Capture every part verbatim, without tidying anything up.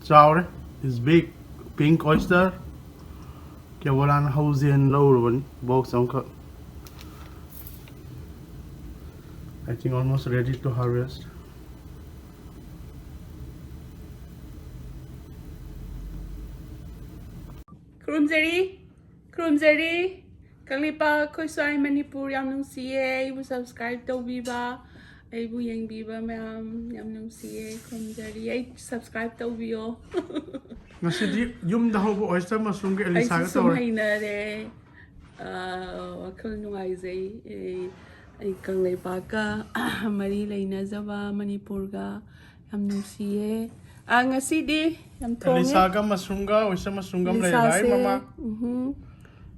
ꯆꯥꯎꯔꯦ, is big, pink oyster꯫ ꯀꯦꯕꯣꯂꯥꯅ ꯍꯧꯖꯦꯟ ꯂꯧꯔꯨꯕꯅꯤ, box ꯑꯃꯈꯛ꯫ I think almost ready to harvest. ꯈꯨꯔꯨꯝꯖꯔꯤ, ꯈꯨꯔꯨꯝꯖꯔꯤ꯫ Kangleipak, ꯑꯩꯈꯣꯏ ꯁ꯭ꯋꯥꯏ ꯃꯅꯤꯄꯨꯔ ꯌꯥꯝ ꯅꯨꯡꯁꯤꯌꯦ꯫ ꯑꯩꯕꯨ subscribe ꯇꯧꯕꯤꯕ, ꯑꯩꯕꯨ ꯌꯦꯡꯕꯤꯕ ꯃꯌꯥꯝ ꯌꯥꯝ ꯅꯨꯡꯁꯤꯌꯦ꯫ ꯈꯨꯔꯨꯝꯖꯔꯤ꯫ ꯑꯩ subscribe ꯇꯧꯕꯤꯌꯣ꯫ ꯉꯁꯤꯗꯤ ꯌꯨꯝꯗ ꯍꯧꯕ oyster mushroomꯒ ꯑꯩꯁꯨ ꯑꯦꯂꯤꯁꯥꯒ ꯁꯨꯝ ꯇꯧꯔꯦ꯫ ꯍꯩꯅꯔꯦ꯫ ꯑꯥ, ꯋꯥꯈꯜ ꯅꯨꯡꯉꯥꯏꯖꯩ꯫ ꯑꯩ, ꯑꯩ ꯀꯪꯂꯩꯄꯥꯛꯀ ꯃꯔꯤ ꯂꯩꯅꯖꯕ ꯃꯅꯤꯄꯨꯔꯒ ꯌꯥꯝ ꯅꯨꯡꯁꯤꯌꯦ꯫ ꯑꯥ, ꯉꯁꯤꯗꯤ ꯌꯥꯝ ꯊꯣꯡꯉꯦ꯫ ꯑꯦꯂꯤꯁꯥꯒ mushroomꯒ oyster mushroomꯒ ꯑꯃ ꯂꯩꯔꯦ꯫ ꯍꯥꯏ ꯑꯦꯂꯤꯁꯥꯁꯦ, ꯃꯃꯥ꯫ ꯎꯝꯍꯨꯝ꯫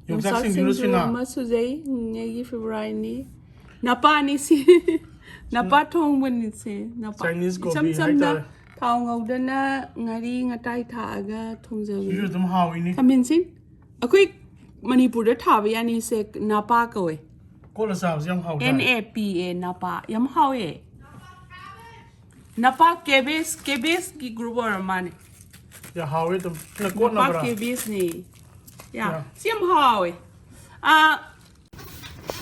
ꯌꯣꯡꯆꯥꯛ ꯌꯣꯡꯆꯥꯛ ꯁꯤꯡꯖꯨ ꯁꯤꯡꯖꯨ ꯁꯤꯅ꯫ ꯑꯃꯁꯨ ꯂꯩ꯫ ꯎꯝ, ꯑꯩꯒꯤ favouriteꯅꯤ꯫ ꯅꯄꯥꯅꯤ ꯁꯤ꯫ ꯅꯄꯥ ꯊꯣꯡꯕꯅꯤ ꯁꯤ꯫ ꯅꯄꯥ꯫ Chinese ꯏꯆꯝ ꯀꯣꯕꯤ ꯆꯝꯅ ꯍꯥꯏꯇꯥꯔꯦ꯫ ꯊꯥꯎ ꯉꯧꯗꯅ ꯉꯥꯔꯤ ꯉꯇꯥꯏ ꯊꯥꯛꯑꯒ ꯊꯣꯡꯖꯕꯅꯤ꯫ ꯁꯤꯁꯨ ꯑꯗꯨꯝ ꯍꯥꯎꯏꯅꯤ꯫ ꯈꯥꯃꯦꯟꯁꯤꯟ꯫ ꯑꯩꯈꯣꯏ ꯃꯅꯤꯄꯨꯔꯗ ꯊꯥꯕ ꯌꯥꯅꯤꯁꯦ ꯅꯄꯥ ꯀꯧꯋꯦ꯫ ꯀꯣꯠꯂ ꯆꯥꯕꯁꯦ ꯌꯥꯝ ꯍꯥꯎ ꯇꯥꯏ꯫ N A P A, ꯅꯄꯥ꯫ ꯌꯥꯝ ꯍꯥꯎꯋꯦ꯫ ꯅꯄꯥ cabbage, cabbageꯀꯤ group ꯑꯣꯏꯔ ꯃꯥꯅꯦ꯫ ꯌꯥ, ꯍꯥꯎꯋꯦ ꯑꯗꯨꯝ꯫ ꯁꯤꯅ ꯅꯄꯥ ꯀꯣꯠꯅꯕ꯭ꯔꯥ? Cabbageꯅꯦ꯫ ꯌꯥ, ꯌꯥ꯫ ꯁꯤ ꯌꯥꯝ ꯍꯥꯎꯋꯦ꯫ ꯑꯥ,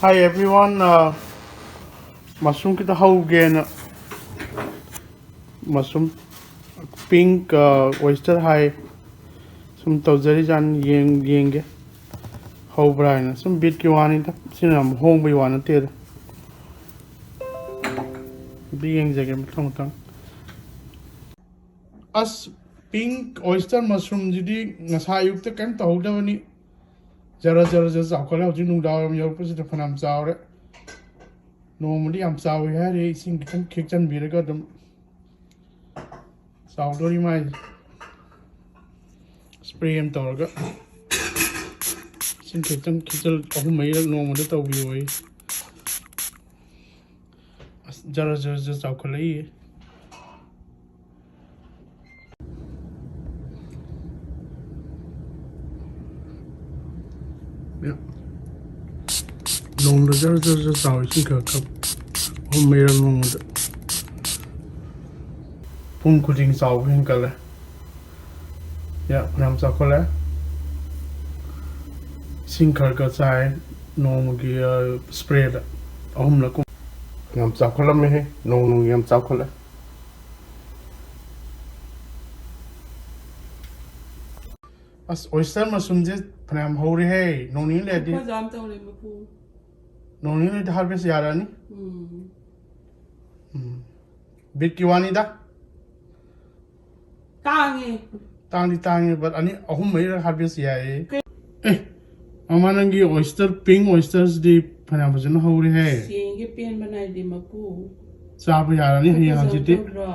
Hi everyone, uh, mushroom ꯈꯤꯇ ꯍꯧꯒꯦꯅ mushroom pink, uh, oyster ꯍꯥꯏ ꯁꯨꯝ ꯇꯧꯖꯔꯤꯖꯥꯠꯅꯤ, ꯌꯦꯡ-, ꯌꯦꯡꯒꯦ ꯍꯧꯕ꯭ꯔꯥ ꯍꯥꯏꯅ꯫ ꯁꯨꯝ ꯕꯤꯠꯀꯤ ꯋꯥꯅꯤꯗ, ꯁꯤꯅ ꯌꯥꯝ ꯍꯣꯡꯕꯒꯤ ꯋꯥ ꯅꯠꯇꯦꯗ꯫ ꯑꯗꯨ ꯌꯦꯡꯖꯒꯦ ꯃꯊꯪ ꯃꯊꯪ꯫ ꯑꯁ, pink oyster mushroomꯁꯤꯗꯤ ꯉꯁꯥꯏ ꯑꯌꯨꯛꯇ ꯀꯔꯤꯝ ꯇꯧꯍꯧꯗꯕꯅꯤ꯫ ꯖꯔ ꯖꯔ ꯖꯔ ꯆꯥꯎꯈꯠꯂꯦ꯫ ꯍꯧꯖꯤꯛ ꯅꯨꯡꯗꯥꯡ ꯋꯥꯏꯔꯝ ꯌꯧꯔꯛꯄꯁꯤꯗ ꯐꯅꯌꯥꯝ ꯆꯥꯎꯔꯦ꯫ ꯅꯣꯡꯃꯗꯤ ꯌꯥꯝ ꯆꯥꯎꯏ ꯍꯥꯏꯔꯤ, ꯏꯁꯤꯡ ꯈꯤꯇꯪ ꯈꯤꯛꯆꯟꯕꯤꯔꯒ ꯑꯗꯨꯝ ꯆꯥꯎꯗꯣꯔꯤ ꯃꯥꯏꯁꯦ꯫ Spray ꯑꯃ ꯇꯧꯔꯒ ꯏꯁꯤꯡ ꯈꯤꯇꯪ ꯈꯤꯛꯆꯜ ꯑꯍꯨꯝ ꯃꯔꯤꯔꯛ ꯅꯣꯡꯃꯗ ꯇꯧꯕꯤꯌꯣ ꯑꯩ꯫ ꯑꯁ, ꯖꯔ ꯖꯔ ꯖꯔ ꯆꯥꯎꯈꯠꯂꯛꯏꯌꯦ꯫ ꯅꯣꯡꯃꯗ ꯖꯔ ꯖꯔ ꯖꯔ ꯆꯥꯎꯏ, ꯏꯁꯤꯡ ꯈꯔ ꯈꯔ ꯑꯍꯨꯝ ꯃꯔꯤꯔꯛ ꯅꯣꯡꯃꯗ꯫ ꯄꯨꯡ ꯈꯨꯗꯤꯡ ꯆꯥꯎꯕ ꯍꯦꯟꯒꯠꯂꯦ꯫ ꯌꯥ, ꯐꯅꯌꯥꯝ ꯆꯥꯎꯈꯠꯂꯦ꯫ ꯏꯁꯤꯡ ꯈꯔ ꯈꯔ ꯆꯥꯏ ꯅꯣꯡꯃꯒꯤ, ꯑ, ꯁ꯭ꯄ꯭ꯔꯦꯗ ꯑꯍꯨꯝꯂꯛ ꯀꯨꯝ-, ꯌꯥꯝ ꯆꯥꯎꯈꯠꯂꯝꯃꯦꯍꯦ, ꯅꯣꯡ ꯅꯣꯡꯒꯤ ꯌꯥꯝ ꯆꯥꯎꯈꯠꯂꯦ꯫ ꯑꯁ, ꯑꯣꯏꯁꯇꯔ ꯃꯁꯔꯨꯝꯁꯦ ꯐꯅꯌꯥꯝ ꯍꯧꯔꯦꯍꯦ, ꯅꯣꯡ ꯅꯤꯅꯤ ꯂꯩꯔꯗꯤ꯫ ꯈꯨꯐꯖ ꯑꯃ ꯇꯧꯔꯦ ꯃꯄꯨ꯫ ꯅꯣꯡ ꯅꯤꯅꯤ ꯂꯩꯔꯗꯤ ꯍꯥꯔꯚꯦꯁ ꯌꯥꯔꯛꯑꯅꯤ꯫ ꯎꯝ꯫ ꯎꯝ꯫ ꯕꯤꯠꯀꯤ ꯋꯥꯅꯤꯗ꯫ ꯇꯥꯡꯉꯦ꯫ ꯇꯥꯡꯗꯤ ꯇꯥꯡꯉꯦ, but ꯑꯅꯤ, ꯑꯍꯨꯝ ꯃꯔꯤꯔꯛ ꯍꯥꯔꯚꯦꯁ ꯌꯥꯏꯌꯦ꯫ ꯀꯩ- ꯑꯦ, ꯃꯃꯥ, ꯅꯪꯒꯤ ꯑꯣꯏꯁꯇꯔ, ꯄꯤꯡ ꯑꯣꯏꯁꯇꯔꯁꯤꯗꯤ ꯐꯅꯌꯥꯝ ꯐꯖꯅ ꯍꯧꯔꯦꯍꯦ꯫ ꯁꯦꯡꯒꯦ ꯄꯦꯟꯕ ꯅꯥꯏꯗꯦ ꯃꯄꯨ꯫ ꯆꯥꯕ ꯌꯥꯔꯅꯤ ꯍꯌꯦꯡ ꯐꯖꯕ ꯍꯪꯆꯤꯠꯇꯤ꯫ ꯇꯧꯗ꯭ꯔꯣ?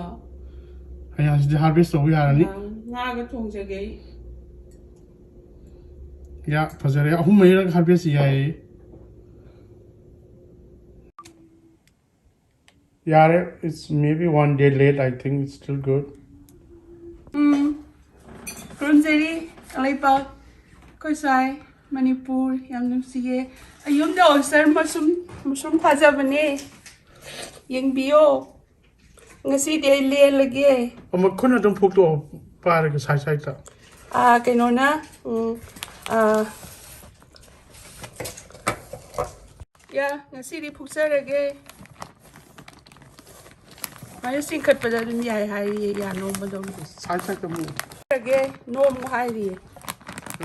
ꯍꯌꯦꯡ ꯍꯪꯆꯤꯠꯇꯤ ꯍꯥꯔꯚꯦꯁ ꯇꯧꯕ ꯌꯥꯔꯅꯤ꯫ ꯉꯥ-, ꯉꯥꯒ ꯊꯣꯡꯖꯒꯦ ꯑꯩ꯫ ꯌꯥ, ꯐꯖꯔꯦ꯫ ꯑꯍꯨꯝ ꯃꯔꯤꯔꯛ ꯍꯥꯔꯚꯦꯁ ꯌꯥꯏꯌꯦ꯫ ꯌꯥꯔꯦ, it's maybe one day late, I think it's still good. ꯎꯝ꯫ ꯈꯨꯔꯨꯝꯖꯔꯤ, ꯀꯪꯂꯩꯄꯥꯛ꯫ ꯑꯩꯈꯣꯏ ꯁ꯭ꯋꯥꯏ, ꯃꯅꯤꯄꯨꯔ, ꯌꯥꯝ ꯅꯨꯡꯁꯤꯌꯦ꯫ ꯑꯩ ꯌꯨꯝꯗ ꯑꯣꯏꯁꯇꯔ ꯃꯁꯔꯨꯝ, ꯃꯁꯔꯨꯝ ꯊꯥꯖꯕꯅꯦ꯫ ꯌꯦꯡꯕꯤꯌꯣ꯫ ꯉꯁꯤꯗꯤ ꯑꯩ ꯂꯦꯜꯂꯒꯦ꯫ ꯑꯃ ꯈꯨꯠꯅ ꯑꯗꯨꯝ ꯐꯨꯛꯇꯣꯛꯑꯣ, ꯄꯥꯏꯔꯒ ꯁꯥꯏ ꯁꯥꯏꯗ꯫ ꯑꯥ, ꯀꯩꯅꯣꯅ, ꯎꯝ, ꯑꯥ, ꯌꯥ, ꯉꯁꯤꯗꯤ ꯐꯨꯛꯆꯔꯒꯦ꯫ ꯃꯥꯁꯦ ꯆꯤꯡꯈꯠꯄꯗ ꯑꯗꯨꯝ ꯌꯥꯏ ꯍꯥꯏꯔꯤꯌꯦ, ꯌꯥ ꯅꯣꯝꯕꯗꯣ꯫ ꯁꯥꯏ ꯁꯥꯏꯗ ꯑꯃꯨꯛ꯫ ꯐꯨꯛꯆꯔꯒꯦ, ꯅꯣꯝꯃꯨ ꯍꯥꯏꯔꯤꯌꯦ꯫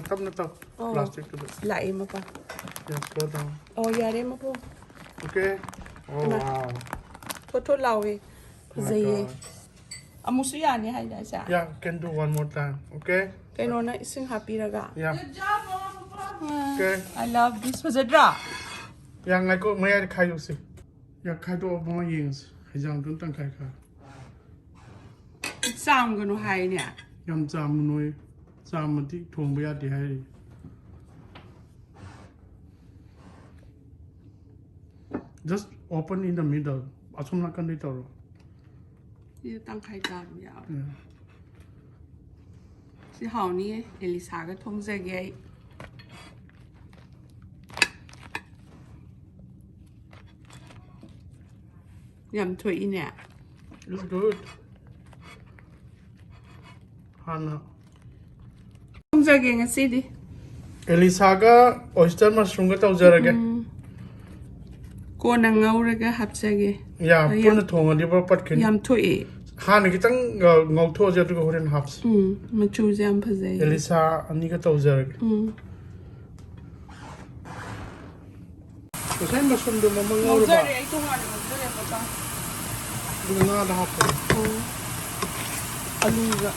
ꯇꯞꯅ ꯇꯧ, ꯑꯣ, ꯄ꯭ꯂꯥꯁꯇꯤꯛꯇꯨꯗ꯫ ꯂꯥꯛꯑꯦ ꯃꯄꯥ꯫ Yes, go down. ꯑꯣ, ꯌꯥꯔꯦ ꯃꯄꯨ꯫ Okay. Oh, ꯏꯃꯥ꯫ Wow. ꯊꯣꯠ ꯊꯣꯠ ꯂꯥꯎꯋꯦ꯫ My ꯐꯖꯩꯌꯦ꯫ God. ꯑꯃꯨꯛꯁꯨ ꯌꯥꯅꯤ ꯍꯥꯏꯗꯥꯏ, ꯁꯦ? Yeah, can do one more time, okay? ꯀꯩꯅꯣꯅ ꯏꯁꯤꯡ ꯍꯥꯞꯄꯤꯔꯒ꯫ Yeah. Ah, Okay. I love this. ꯐꯖꯗ꯭ꯔꯥ? Yeah, ꯉꯥꯏꯈꯣ, ꯃꯌꯥꯏꯗ ꯈꯥꯏꯗꯣꯛꯁꯤ꯫ Yeah, ꯈꯥꯏꯗꯣꯛꯑꯣ, ꯃꯃꯥ ꯌꯦꯡꯉꯁꯤ꯫ ꯍꯩꯖꯥꯡꯗꯨ ꯑꯝꯇꯪ ꯈꯥꯏꯈꯥ꯫ ꯆꯥꯝꯒꯅꯨ ꯍꯥꯏꯅꯦ꯫ ꯌꯥꯝ ꯆꯥꯝꯃꯅꯣꯏ꯫ ꯆꯥꯝꯃꯗꯤ ꯊꯣꯡꯕ ꯌꯥꯗꯦ ꯍꯥꯏꯔꯤ꯫ Just open in the middle. ꯑꯁꯣꯝ ꯅꯥꯀꯟꯗꯩ ꯇꯧꯔꯣ꯫ ꯁꯤꯗ ꯇꯪꯈꯥꯏ ꯆꯥꯕ ꯌꯥꯎꯔꯦ꯫ ꯎꯝ꯫ ꯁꯤ ꯍꯥꯎꯅꯤꯌꯦ, ꯑꯦꯂꯤꯁꯥꯒ ꯊꯣꯡꯖꯒꯦ ꯑꯩ꯫ ꯌꯥꯝ ꯊꯣꯛꯏꯅꯦ꯫ It's good. ꯍꯥꯟꯅ ꯆꯥꯒꯦ ꯉꯁꯤꯗꯤ꯫ ꯑꯦꯂꯤꯁꯥꯒ oyster mushroomꯒ ꯇꯧꯖꯔꯒꯦ꯫ ꯎꯝ꯫ ꯀꯣꯟꯅ ꯉꯧꯔꯒ ꯍꯥꯞꯆꯒꯦ꯫ ꯌꯥ, ꯌꯥꯝ ꯄꯨꯟꯅ ꯊꯣꯡꯉꯗꯤ ꯄꯨꯔꯥ ꯄꯠꯈꯤꯅꯤ꯫ ꯌꯥꯝ ꯊꯣꯛꯑꯦ꯫ ꯍꯥꯟꯅ ꯈꯤꯇꯪ, ꯑ, ꯉꯧꯊꯣꯛꯑꯁꯦ, ꯑꯗꯨꯒ ꯍꯣꯔꯦꯟ ꯍꯥꯞꯁꯤ꯫ ꯎꯝ, ꯃꯆꯨꯁꯦ ꯌꯥꯝ ꯐꯖꯩ꯫ ꯑꯦꯂꯤꯁꯥ ꯑꯅꯤꯒ ꯇꯧꯖꯔꯒꯦ꯫ ꯎꯝ꯫ ꯉꯁꯥꯏ mushroomꯗꯣ ꯃꯃꯜ ꯉꯧꯔꯕ? ꯉꯧꯖꯔꯦ, ꯑꯩ ꯇꯣꯉꯥꯟꯅ ꯉꯧꯖꯔꯦ, ꯄꯄꯥ꯫ ꯑꯗꯨꯒ ꯉꯥꯗ ꯍꯥꯞꯄꯒꯦ꯫ ꯎꯝ꯫ ꯑꯂꯨꯒ꯫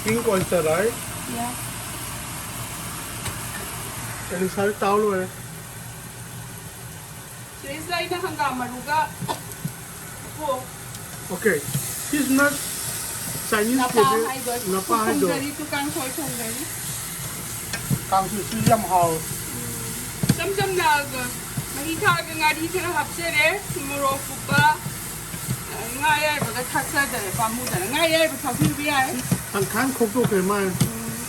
Pink oyster, right? Yeah. ꯑꯦꯂꯤꯁꯥꯗꯤ ꯇꯥꯎ ꯂꯣꯏꯔꯦ꯫ ꯁꯤꯗꯩꯁꯤꯗ ꯑꯩꯅ ꯍꯪꯒꯥꯝ ꯃꯔꯨꯒ, ꯀꯣ꯫ Okay. ꯁꯤꯁꯤꯅ Chinese ꯅꯄꯥ ꯀꯦꯖꯤ ꯍꯥꯏꯗꯣ꯫ ꯅꯄꯥ ꯍꯥꯏꯗꯣ꯫ ꯊꯣꯡꯖꯔꯤ, ꯇꯨ ꯀꯥꯡꯁꯣꯏ ꯊꯣꯡꯖꯔꯤ꯫ ꯀꯥꯡꯁꯣꯏꯁꯨ ꯌꯥꯝ ꯍꯥꯎꯋꯦ꯫ ꯏꯆꯝ ꯆꯝꯅ ꯃꯍꯤ ꯊꯥꯛꯑꯒ ꯉꯥꯔꯤ ꯈꯔ ꯍꯥꯞꯆꯔꯦ, ꯃꯣꯔꯣꯛ ꯀꯨꯞꯄ, ꯉꯥ ꯑꯌꯥꯏꯕꯒ ꯊꯥꯛꯆꯗꯔꯦ, ꯄꯥꯝꯃꯨꯗꯅ꯫ ꯉꯥ ꯑꯌꯥꯏꯕ ꯊꯥꯛꯄꯤꯕ ꯌꯥꯏ꯫ ꯇꯪꯈꯥꯏ ꯑꯃ ꯈꯣꯛꯇꯣꯛꯈ꯭ꯔꯦ ꯃꯥꯅ꯫ ꯎꯝ꯫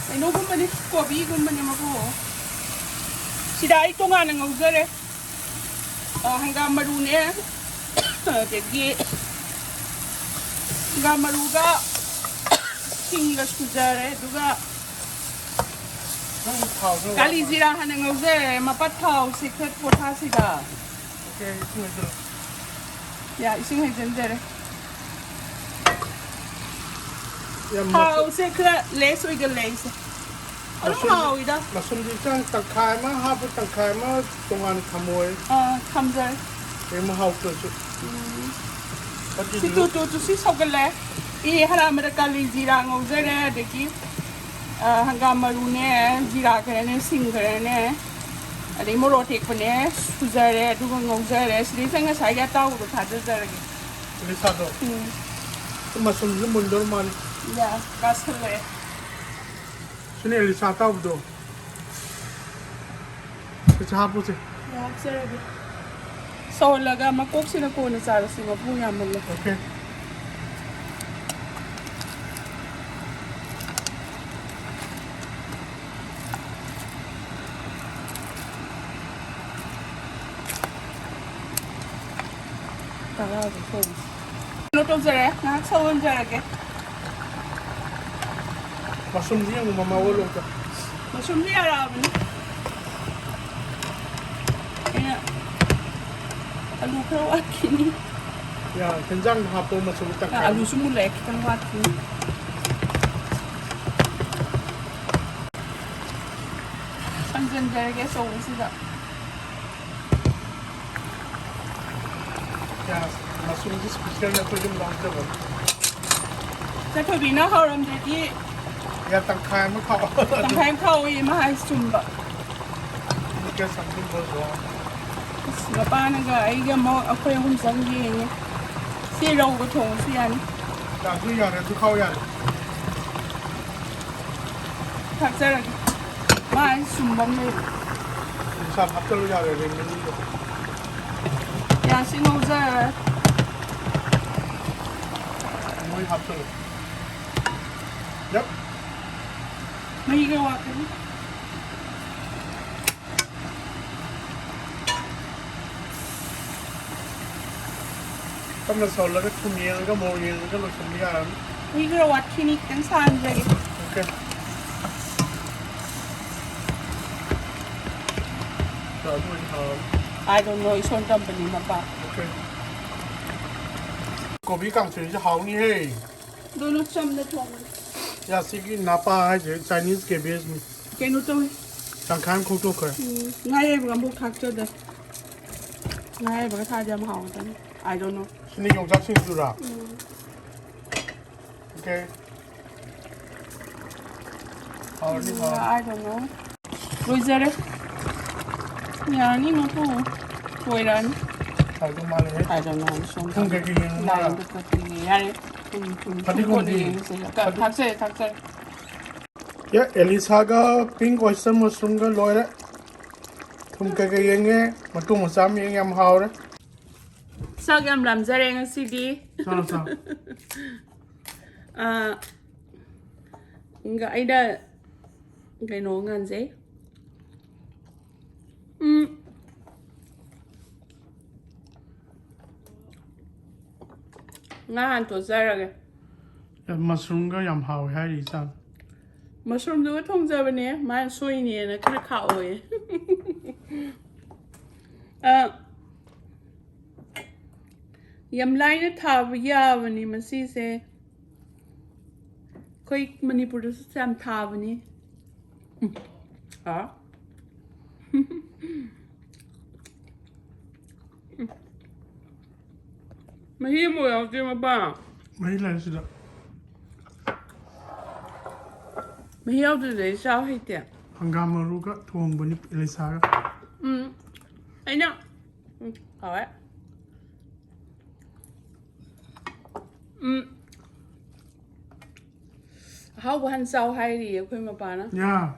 ꯀꯩꯅꯣꯒꯨꯝꯕꯅꯤ, ꯀꯣꯕꯤꯒꯨꯝꯕꯅꯤ ꯃꯀꯨ꯫ ꯁꯤꯗ ꯑꯩ ꯇꯣꯉꯥꯟꯅ ꯉꯧꯖꯔꯦ꯫ ꯑ, ꯍꯪꯒꯥꯝ ꯃꯔꯨꯅꯦ, ꯑꯗꯒꯤ ꯍꯪꯒꯥꯝ ꯃꯔꯨꯒ ꯁꯤꯡꯒ ꯁꯨꯖꯔꯦ, ꯑꯗꯨꯒ ꯅꯪ ꯊꯥꯎ ꯈꯔ ꯀꯥꯂꯤ ꯋꯥꯠꯄ꯫ ꯖꯤꯔꯥ ꯍꯥꯟꯅ ꯉꯧꯖꯔꯦ, ꯃꯄꯠ ꯊꯥꯎ ꯁꯦ ꯈꯔ ꯄꯣꯊꯥꯁꯤꯗ꯫ Okay, ꯏꯁꯤꯡ ꯍꯩꯖꯤꯜꯂꯣ꯫ ꯌꯥ, ꯏꯁꯤꯡ ꯍꯩꯖꯤꯟꯖꯔꯦ꯫ ꯌꯥꯝ ꯊꯥꯎꯁꯦ ꯈꯔ less ꯑꯣꯏꯒꯜꯂꯦ ꯑꯩꯁꯦ꯫ ꯑꯗꯨꯝ ꯃꯁꯨꯝ-, ꯍꯥꯎꯋꯤꯗ꯫ ꯃꯁꯨꯝꯗꯤ ꯏꯆꯪ ꯇꯪꯈꯥꯏ ꯑꯃ ꯍꯥꯞꯄꯨ, ꯇꯪꯈꯥꯏ ꯑꯃ ꯇꯣꯉꯥꯟꯅ ꯊꯝꯃꯣꯏ꯫ ꯑꯥ, ꯊꯝꯖꯔꯦ꯫ ꯀꯩꯝ ꯍꯥꯎꯇ꯭ꯔꯁꯨ꯫ ꯎꯝ꯫ ꯁꯤ ꯇꯨ ꯇꯨ ꯇꯨ ꯁꯤ ꯁꯧꯒꯠꯂꯦ꯫ ꯏ ꯍꯔꯥ ꯑꯃꯗ ꯀꯥꯂꯤ ꯖꯤꯔꯥ ꯉꯧꯖꯔꯦ, ꯑꯗꯒꯤ, ꯑ, ꯍꯪꯒꯥꯝ ꯃꯔꯨꯅꯦ, ꯖꯤꯔꯥ ꯈꯔꯅꯦ, ꯁꯤꯡ ꯈꯔꯅꯦ, ꯑꯗꯩ ꯃꯣꯔꯣꯛ ꯑꯇꯦꯛꯄꯅꯦ ꯁꯨꯖꯔꯦ, ꯑꯗꯨꯒ ꯉꯧꯖꯔꯦ꯫ ꯁꯤꯗꯩꯁꯤꯗ ꯉꯁꯥꯏꯒꯤ ꯑꯇꯥꯎꯕꯗꯣ ꯊꯥꯗꯖꯔꯒꯦ꯫ ꯑꯦꯂꯤꯁꯥꯗꯣ꯫ ꯎꯝ꯫ ꯃꯁꯨꯝꯁꯨ ꯃꯨꯟꯗꯧꯔ ꯃꯥꯜꯂꯤ꯫ ꯌꯥ, ꯀꯥꯁꯜꯂꯛꯑꯦ꯫ ꯁꯤꯅ ꯑꯦꯂꯤꯁꯥ ꯑꯇꯥꯎꯕꯗꯣ꯫ ꯁꯤꯁꯦ ꯍꯥꯞꯄꯨꯁꯦ꯫ ꯌꯥ, ꯍꯥꯞꯆꯔꯒꯦ꯫ ꯁꯧꯍꯜꯂꯒ ꯃꯀꯣꯛꯁꯤꯅ ꯀꯣꯟꯅ ꯆꯥꯔꯁꯤ, ꯃꯄꯨ ꯌꯥꯝꯃꯜꯂꯦ꯫ Okay꯫ ꯇꯔꯥꯗꯤ ꯁꯧꯔꯦ꯫ ꯀꯩꯅꯣ ꯇꯧꯖꯔꯦ, ꯉꯥꯏꯍꯥꯛ ꯁꯧꯍꯟꯖꯔꯒꯦ꯫ ꯃꯁꯔꯨꯝꯁꯤ ꯌꯦꯡꯉꯨ, ꯃꯃꯥ ꯑꯣꯜꯂꯣ ꯑꯝꯇ꯫ ꯃꯁꯔꯨꯝꯗꯤ ꯌꯥꯔꯛꯑꯕꯅꯤ꯫ ꯑꯩꯅ ꯑꯂꯨ ꯈꯔ ꯋꯥꯠꯈꯤꯅꯤ꯫ ꯌꯥ, ꯍꯦꯟꯖꯥꯡ ꯍꯥꯞꯄ ꯃꯁꯔꯨꯝ ꯇꯪꯈꯥꯏ꯫ ꯑꯂꯨꯁꯨ ꯃꯨꯜꯂꯛꯑꯦ, ꯈꯤꯇꯪ ꯋꯥꯠꯈꯤꯅꯤ꯫ ꯍꯥꯡꯖꯟꯖꯔꯒꯦ ꯑꯆꯧꯕꯁꯤꯗ꯫ ꯌꯥ, ꯃꯁꯔꯨꯝꯁꯤ special ꯑꯩꯈꯣꯏ ꯑꯗꯨꯝ ꯂꯧꯖꯕꯅꯤ꯫ ꯆꯥꯊꯣꯏꯕꯤꯅ ꯍꯧꯔꯝꯗ꯭ꯔꯗꯤ ꯌꯥ, ꯇꯪꯈꯥꯏ ꯑꯃ ꯈꯥꯛꯑꯣ꯫ ꯇꯪꯈꯥꯏ ꯑꯃ ꯈꯥꯛꯑꯣꯌꯦ, ꯃꯥ ꯍꯥꯏꯁꯦ ꯆꯨꯝꯕ꯫ Look at something goes wrong. ꯑꯁ, ꯃꯄꯥꯅꯒ ꯑꯩꯒ ꯑꯃꯨꯛ ꯑꯩꯈꯣꯏ ꯑꯍꯨꯝ ꯆꯪ ꯌꯦꯡꯉꯦ꯫ ꯁꯤ ꯔꯧꯒ ꯊꯣꯡꯉꯁꯨ ꯌꯥꯅꯤ꯫ ꯌꯥ, ꯑꯗꯨ ꯌꯥꯔꯦ, ꯑꯗꯨ ꯈꯥꯛꯑꯣ ꯌꯥꯔꯦ꯫ ꯊꯥꯛꯆꯔꯒꯦ꯫ ꯃꯥ ꯑꯩ ꯁꯨꯝꯕ ꯑꯃ ꯂꯩꯕ꯫ ꯁꯥ ꯍꯥꯞꯆꯜꯂꯨ ꯌꯥꯔꯦ, ꯔꯦꯡꯃꯦꯟꯗꯣ꯫ ꯌꯥ, ꯁꯤ ꯉꯧꯖꯔꯦ꯫ ꯃꯣꯏ ꯍꯥꯞꯆꯜꯂꯨ꯫ Yep. ꯃꯍꯤꯒ ꯋꯥꯠꯀꯅꯤ꯫ ꯇꯞꯅ ꯁꯧꯍꯜꯂꯒ ꯊꯨꯝ ꯌꯦꯡꯉꯒ ꯃꯣꯔꯣꯛ ꯌꯦꯡꯉꯒ ꯂꯣꯏꯁꯤꯟꯕ ꯌꯥꯔꯅꯤ꯫ ꯃꯍꯤ ꯈꯔ ꯋꯥꯠꯈꯤꯅꯤ, ꯈꯤꯇꯪ ꯁꯥꯍꯟꯖꯒꯦ꯫ Okay. ꯑꯗꯨ ꯑꯣꯏꯗꯤ ꯍꯥꯎꯔꯅꯤ꯫ I don't know, ꯏꯁꯣꯔ ꯇꯝꯕꯅꯤ ꯃꯄꯥ꯫ Okay. ꯀꯣꯕꯤ ꯀꯥꯡꯁꯣꯏꯁꯦ ꯍꯥꯎꯅꯤꯍꯦ꯫ ꯑꯗꯨꯅ ꯆꯝꯅ ꯊꯣꯡꯕꯅꯤ꯫ ꯌꯥ, ꯁꯤꯒꯤ ꯅꯥꯄꯥ ꯍꯥꯏꯁꯦ Chinese cabbage ꯅꯤ꯫ ꯀꯩꯅꯣ ꯇꯧꯋꯤ꯫ ꯇꯪꯈꯥꯏ ꯑꯃ ꯈꯣꯛꯇꯣꯛꯈ꯭ꯔꯦ꯫ ꯎꯝ, ꯉꯥ ꯑꯌꯥꯏꯕꯒ ꯑꯃꯐꯥꯎ ꯊꯥꯛꯆꯗꯦ꯫ ꯉꯥ ꯑꯌꯥꯏꯕꯒ ꯊꯥꯛꯑꯗꯤ ꯌꯥꯝ ꯍꯥꯎꯒꯗꯕꯅꯤ꯫ I don't know꯫ ꯁꯤꯅ ꯌꯣꯡꯆꯥꯛ ꯁꯤꯡꯖꯨꯔꯥ? ꯎꯝ꯫ Okay꯫ ꯍꯥꯎꯔꯅꯤ, ꯎꯝ, ꯍꯥꯎꯔꯅꯤ꯫ I don't know꯫ ꯂꯣꯏꯖꯔꯦ꯫ ꯌꯥꯔꯅꯤ, ꯃꯄꯨ꯫ ꯂꯣꯏꯔꯛꯑꯅꯤ꯫ ꯍꯥꯎꯗꯧ ꯃꯥꯜꯂꯦꯍꯦ꯫ I don't know, ꯁꯣꯝꯗ꯫ ꯊꯨꯝ ꯀꯩꯀꯩ ꯌꯦꯡꯉꯨ ꯃꯥꯜꯂꯦ꯫ ꯂꯥꯏꯟꯗ ꯀꯛꯄꯤꯒꯦ꯫ ꯌꯥꯔꯦ꯫ ꯊꯨꯝ, ꯊꯨꯝ, ꯊꯨꯝ ꯐꯗꯤꯒꯣꯝꯗꯤ? ꯀꯣꯠꯂ ꯌꯦꯡꯉꯁꯦ꯫ ꯀ-, ꯐꯗꯤ- ꯊꯥꯛꯆꯔꯦ, ꯊꯥꯛꯆꯔꯦ꯫ ꯌꯥ, ꯑꯦꯂꯤꯁꯥꯒ pink oyster mushroomꯒ ꯂꯣꯏꯔꯦ꯫ ꯊꯨꯝ ꯀꯩꯀꯩ ꯌꯦꯡꯉꯦ, ꯃꯇꯨꯡ ꯃꯆꯥ ꯑꯃ ꯌꯦꯡꯉꯦ, ꯌꯥꯝ ꯍꯥꯎꯔꯦ꯫ ꯆꯥꯛ ꯌꯥꯝ ꯂꯥꯝꯖꯔꯦ ꯉꯁꯤꯗꯤ꯫ ꯆꯥꯔꯣ, ꯆꯥꯔꯣ꯫ ꯑꯥ, ꯑꯩꯅ ꯀꯩꯅꯣ ꯉꯥꯟꯖꯩ꯫ ꯎꯝ꯫ ꯉꯥ ꯍꯥꯟ ꯇꯣꯠꯆꯔꯒꯦ꯫ ꯌꯥꯝ, mushroomꯒ ꯌꯥꯝ ꯍꯥꯎꯋꯦ ꯍꯥꯏꯔꯤ ꯏꯆꯥꯅ꯫ ꯃꯁꯔꯨꯝꯗꯨꯒ ꯊꯣꯡꯖꯕꯅꯦ, ꯃꯥꯅ ꯁꯣꯏꯅꯦꯅ ꯈꯔ ꯈꯥꯛꯑꯣꯌꯦ꯫ ꯑ, ꯌꯥꯝ ꯂꯥꯏꯅ ꯊꯥꯕ ꯌꯥꯕꯅꯤ ꯃꯁꯤꯁꯦ꯫ ꯑꯩꯈꯣꯏ ꯃꯅꯤꯄꯨꯔꯗꯁꯨ ꯌꯥꯝ ꯊꯥꯕꯅꯤ꯫ ꯎꯝ꯫ ꯑ꯫ ꯃꯍꯤ ꯑꯃꯨꯛ ꯌꯥꯎꯗꯦ, ꯃꯄꯥ꯫ ꯃꯍꯤ ꯂꯩ ꯁꯤꯗ꯫ ꯃꯍꯤ ꯌꯥꯎꯗ꯭ꯔꯗꯤ ꯑꯩ ꯆꯥꯕ ꯍꯩꯇꯦ꯫ ꯍꯪꯒꯥꯝ ꯃꯔꯨꯒ ꯊꯣꯡꯕꯅꯤ, ꯏꯂꯤꯁꯥꯒ꯫ ꯎꯝ꯫ ꯑꯩꯅ, ꯎꯝ, ꯍꯥꯎꯋꯦ꯫ ꯎꯝ꯫ ꯑꯍꯥꯎꯕ ꯍꯥꯟꯅ ꯆꯥꯎ ꯍꯥꯏꯔꯤꯌꯦ ꯑꯩꯈꯣꯏ ꯃꯄꯥꯅ꯫ ꯌꯥ,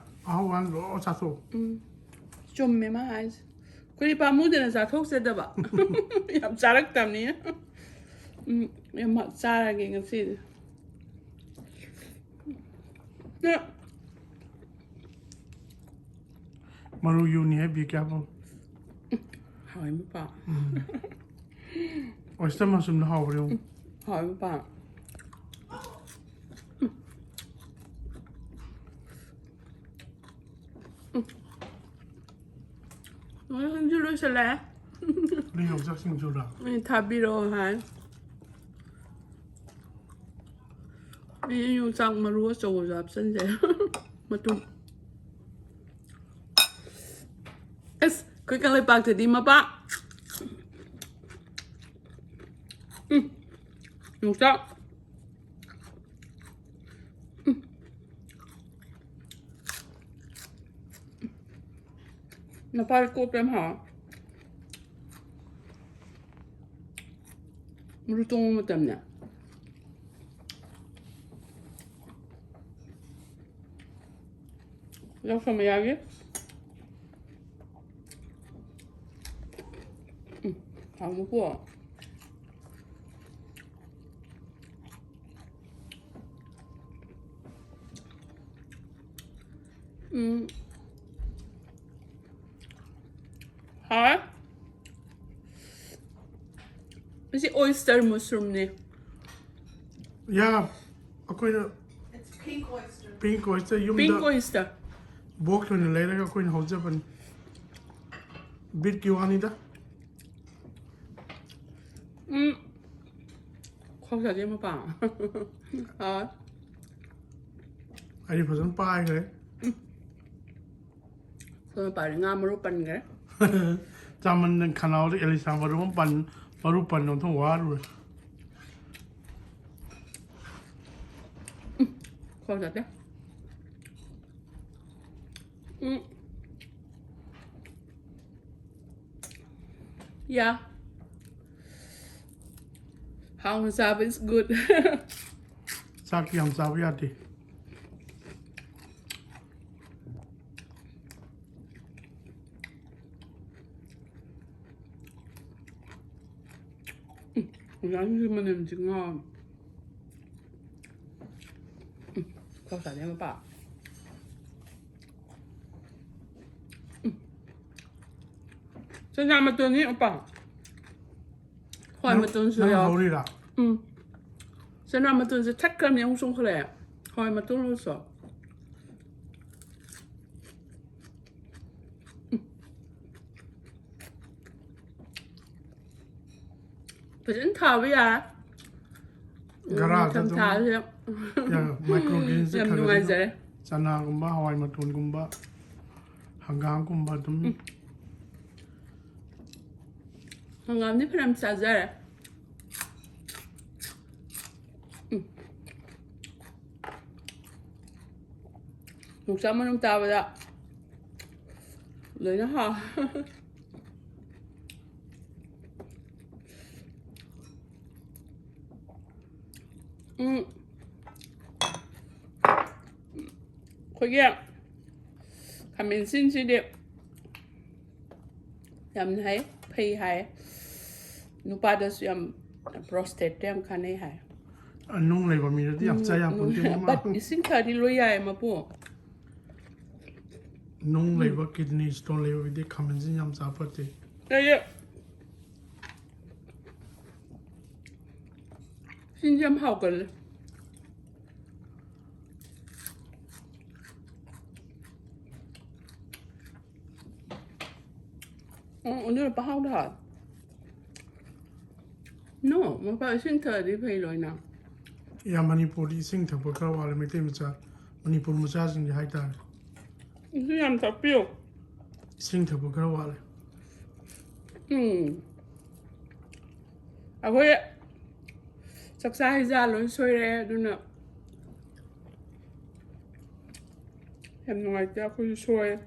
ꯑꯍꯥꯎꯕ ꯍꯥꯟꯅ ꯂꯣꯏ ꯆꯥꯊꯣꯛꯑꯣ꯫ ꯎꯝ꯫ ꯆꯨꯝꯃꯦ ꯃꯥ ꯍꯥꯏꯁꯦ꯫ ꯑꯩꯈꯣꯏꯗꯤ ꯄꯥꯝꯃꯨꯗꯅ ꯆꯥꯊꯣꯛꯆꯗꯕ꯫ ꯌꯥꯝ ꯆꯥꯔꯛꯇꯕꯅꯤꯅ꯫ ꯎꯝ, ꯌꯥꯝ ꯆꯥꯔꯒꯦ ꯉꯁꯤꯗꯤ꯫ ꯅ- ꯃꯔꯨ ꯌꯨꯅꯤ ꯍꯥꯏ, be careful꯫ ꯍꯥꯎꯋꯦ ꯃꯄꯥ꯫ ꯎꯝ꯫ Oyster mushroomꯗꯣ ꯍꯥꯎꯕ꯭ꯔꯥ ꯌꯦꯡꯉꯨ꯫ ꯍꯥꯎꯋꯦ ꯃꯄꯥ꯫ ꯂꯣꯏ ꯁꯤꯡꯖꯨ ꯂꯣꯏꯁꯤꯜꯂꯦ꯫ ꯅꯣꯏ ꯌꯣꯡꯆꯥꯛ ꯁꯤꯡꯖꯨꯔꯥ? ꯎꯝ, ꯊꯥꯕꯤꯔꯛꯑꯣ ꯍꯥꯏ꯫ ꯑꯩ ꯌꯣꯡꯆꯥꯛ ꯃꯔꯨ ꯑꯆꯧꯕꯁꯨ ꯍꯥꯞꯆꯤꯟꯖꯔꯦ꯫ ꯃꯇꯨꯝ꯫ ꯑꯁ, ꯑꯩꯈꯣꯏ ꯀꯪꯂꯩꯄꯥꯛꯇꯗꯤ ꯃꯄꯥ꯫ ꯎꯝ, ꯌꯣꯡꯆꯥꯛ꯫ ꯎꯝ꯫ ꯅꯄꯥꯏ ꯀꯣꯠꯄ ꯌꯥꯝ ꯍꯥꯎ꯫ ꯃꯔꯨ ꯇꯣꯡꯕ ꯃꯇꯝꯅꯦ꯫ ꯌꯥꯎꯁꯪ ꯃꯌꯥꯒꯤ꯫ ꯎꯝ, ꯍꯥꯎꯕꯀꯣ꯫ ꯎꯝ꯫ ꯍꯥꯎꯋꯦ꯫ ꯃꯁꯤ oyster mushroomꯅꯦ꯫ ꯌꯥ, ꯑꯩꯈꯣꯏꯅ It's pink oyster. Pink Oyster ꯌꯨꯝꯗ ꯄꯤꯡ ꯑꯣꯏꯁꯇꯔ꯫ Box ꯑꯣꯏꯅ ꯂꯩꯔꯒ ꯑꯩꯈꯣꯏꯅ ꯍꯧꯖꯕꯅꯤ꯫ ꯕꯤꯠꯀꯤ ꯋꯥꯅꯤꯗ꯫ ꯎꯝ꯫ ꯈꯣꯡ ꯁꯥꯖꯦ ꯃꯄꯥ꯫ ꯑꯥ꯫ ꯑꯩꯗꯤ ꯐꯖꯅ ꯄꯥꯏꯈ꯭ꯔꯦ꯫ ꯎꯝ꯫ ꯈꯣꯡ ꯃꯄꯥꯗꯤ ꯉꯥ ꯃꯔꯨ ꯄꯟꯈ꯭ꯔꯦ꯫ ꯆꯥꯃꯟꯗꯅ ꯈꯅꯥꯎꯗ ꯑꯦꯂꯤꯁꯥ ꯃꯔꯨ ꯑꯃ ꯄꯟ-, ꯃꯔꯨ ꯄꯟꯕ ꯑꯃ ꯋꯥꯔꯨꯔꯦ꯫ ꯎꯝ꯫ ꯈꯣꯡ ꯆꯥꯗꯦ꯫ ꯎꯝ꯫ ꯌꯥ꯫ ꯍꯥꯎꯅ ꯆꯥꯕ is good꯫ ꯆꯥꯛꯇꯤ ꯌꯥꯝ ꯆꯥꯕ ꯌꯥꯗꯦ꯫ ꯎꯝ, ꯍꯪꯒꯥꯝꯒꯤ ꯃꯅꯝꯁꯤ ꯉꯥꯎꯔꯦ꯫ ꯎꯝ, ꯈꯣꯡ ꯆꯥꯗꯦ ꯃꯄꯥ꯫ ꯎꯝ꯫ ꯆꯅꯥ ꯃꯇꯣꯟꯅꯤ ꯃꯄꯥ꯫ ꯍꯋꯥꯏ ꯅꯪ, ꯃꯇꯣꯟꯁꯨ ꯅꯪ ꯌꯥꯎ꯫ ꯍꯧꯔꯤꯔꯥ? ꯎꯝ꯫ ꯆꯅꯥ ꯃꯇꯣꯟꯁꯦ ꯊꯠꯈ꯭ꯔꯕꯅꯦ, ꯑꯃꯨꯛ ꯆꯣꯡꯈꯠꯂꯛꯑꯦ꯫ ꯍꯋꯥꯏ ꯃꯇꯣꯟ ꯑꯣꯏꯔꯁꯨ꯫ ꯎꯝ꯫ ꯐꯖꯅ ꯊꯥꯕ ꯌꯥꯔꯦ꯫ ꯒꯔꯥꯗ ꯑꯗꯨꯝ ꯅꯤꯡꯊꯝꯊꯥꯁꯦ ꯌꯥ-, microgreensꯁꯦ ꯌꯥꯝ ꯈꯔ ꯈꯔ ꯅꯨꯡꯉꯥꯏꯖꯔꯦ꯫ ꯆꯅꯥꯒꯨꯝꯕ, ꯍꯋꯥꯏ ꯃꯇꯣꯟꯒꯨꯝꯕ, ꯍꯪꯒꯥꯝꯒꯨꯝꯕ ꯑꯗꯨꯝ꯫ ꯎꯝ꯫ ꯍꯪꯒꯥꯝꯗꯤ ꯐꯅꯌꯥꯝ ꯆꯥꯖꯔꯦ꯫ ꯎꯝ꯫ ꯌꯣꯡꯆꯥꯛ ꯃꯔꯨꯝ ꯆꯥꯕꯗ ꯂꯣꯏꯅ ꯍꯥꯎ-, ꯎꯝ꯫ ꯑꯩꯈꯣꯏꯒꯤ ꯈꯥꯃꯦꯟ ꯑꯁꯤꯟꯁꯤꯗꯤ ꯌꯥꯝꯅ ꯍꯥꯏ, ꯐꯩ ꯍꯥꯏ꯫ ꯅꯨꯄꯥꯗꯁꯨ ꯌꯥꯝ, prostateꯇ ꯌꯥꯝ ꯀꯥꯟꯅꯩ ꯍꯥꯏ꯫ ꯑ, ꯅꯨꯡ ꯂꯩꯕ ꯃꯤꯗꯗꯤ ꯌꯥꯝ ꯆꯥ ꯌꯥꯄꯣꯟꯇꯦ, ꯃꯃꯥ꯫ But ꯏꯁꯤꯡ ꯊꯛꯑꯗꯤ ꯂꯣꯏ ꯌꯥꯏ ꯃꯄꯨ꯫ ꯅꯨꯡ ꯎꯝ꯫ ꯂꯩꯕ, kidney stone ꯂꯩꯕ ꯃꯤꯗꯤ ꯈꯥꯃꯦꯟꯁꯤꯟ ꯌꯥꯝ ꯆꯥ ꯐꯠꯇꯦ꯫ ꯑꯩ ꯁꯤꯟꯁꯦ ꯌꯥꯝ ꯍꯥꯎꯒꯜꯂꯦ꯫ ꯎꯝ, ꯑꯗꯨꯅ ꯄꯍꯥꯎꯗ ꯍꯥꯎꯋꯦ꯫ No, ꯃꯄꯥ ꯏꯁꯤꯡ ꯊꯛꯑꯗꯤ ꯐꯩ ꯂꯣꯏꯅ꯫ ꯌꯥ, ꯃꯅꯤꯄꯨꯔꯗꯤ ꯏꯁꯤꯡ ꯊꯛꯄ ꯈꯔ ꯋꯥꯠꯂꯦ, ꯃꯩꯇꯩ ꯃꯆꯥ, ꯃꯅꯤꯄꯨꯔ ꯃꯆꯥꯁꯤꯡꯁꯦ ꯍꯥꯏꯇꯥꯔꯦ꯫ ꯏꯁꯤꯡ ꯌꯥꯝ ꯊꯛꯄꯤꯌꯨ꯫ ꯏꯁꯤꯡ ꯊꯛꯄ ꯈꯔ ꯋꯥꯠꯂꯦ꯫ ꯎꯝ꯫ ꯑꯩꯈꯣꯏ ꯆꯥꯛꯆꯥ ꯍꯩꯖꯥ ꯂꯣꯏ ꯁꯣꯏꯔꯦ, ꯑꯗꯨꯅ ꯌꯥꯝ ꯅꯨꯡꯉꯥꯏꯇꯦ, ꯑꯩꯈꯣꯏꯁꯨ ꯁꯣꯏ꯫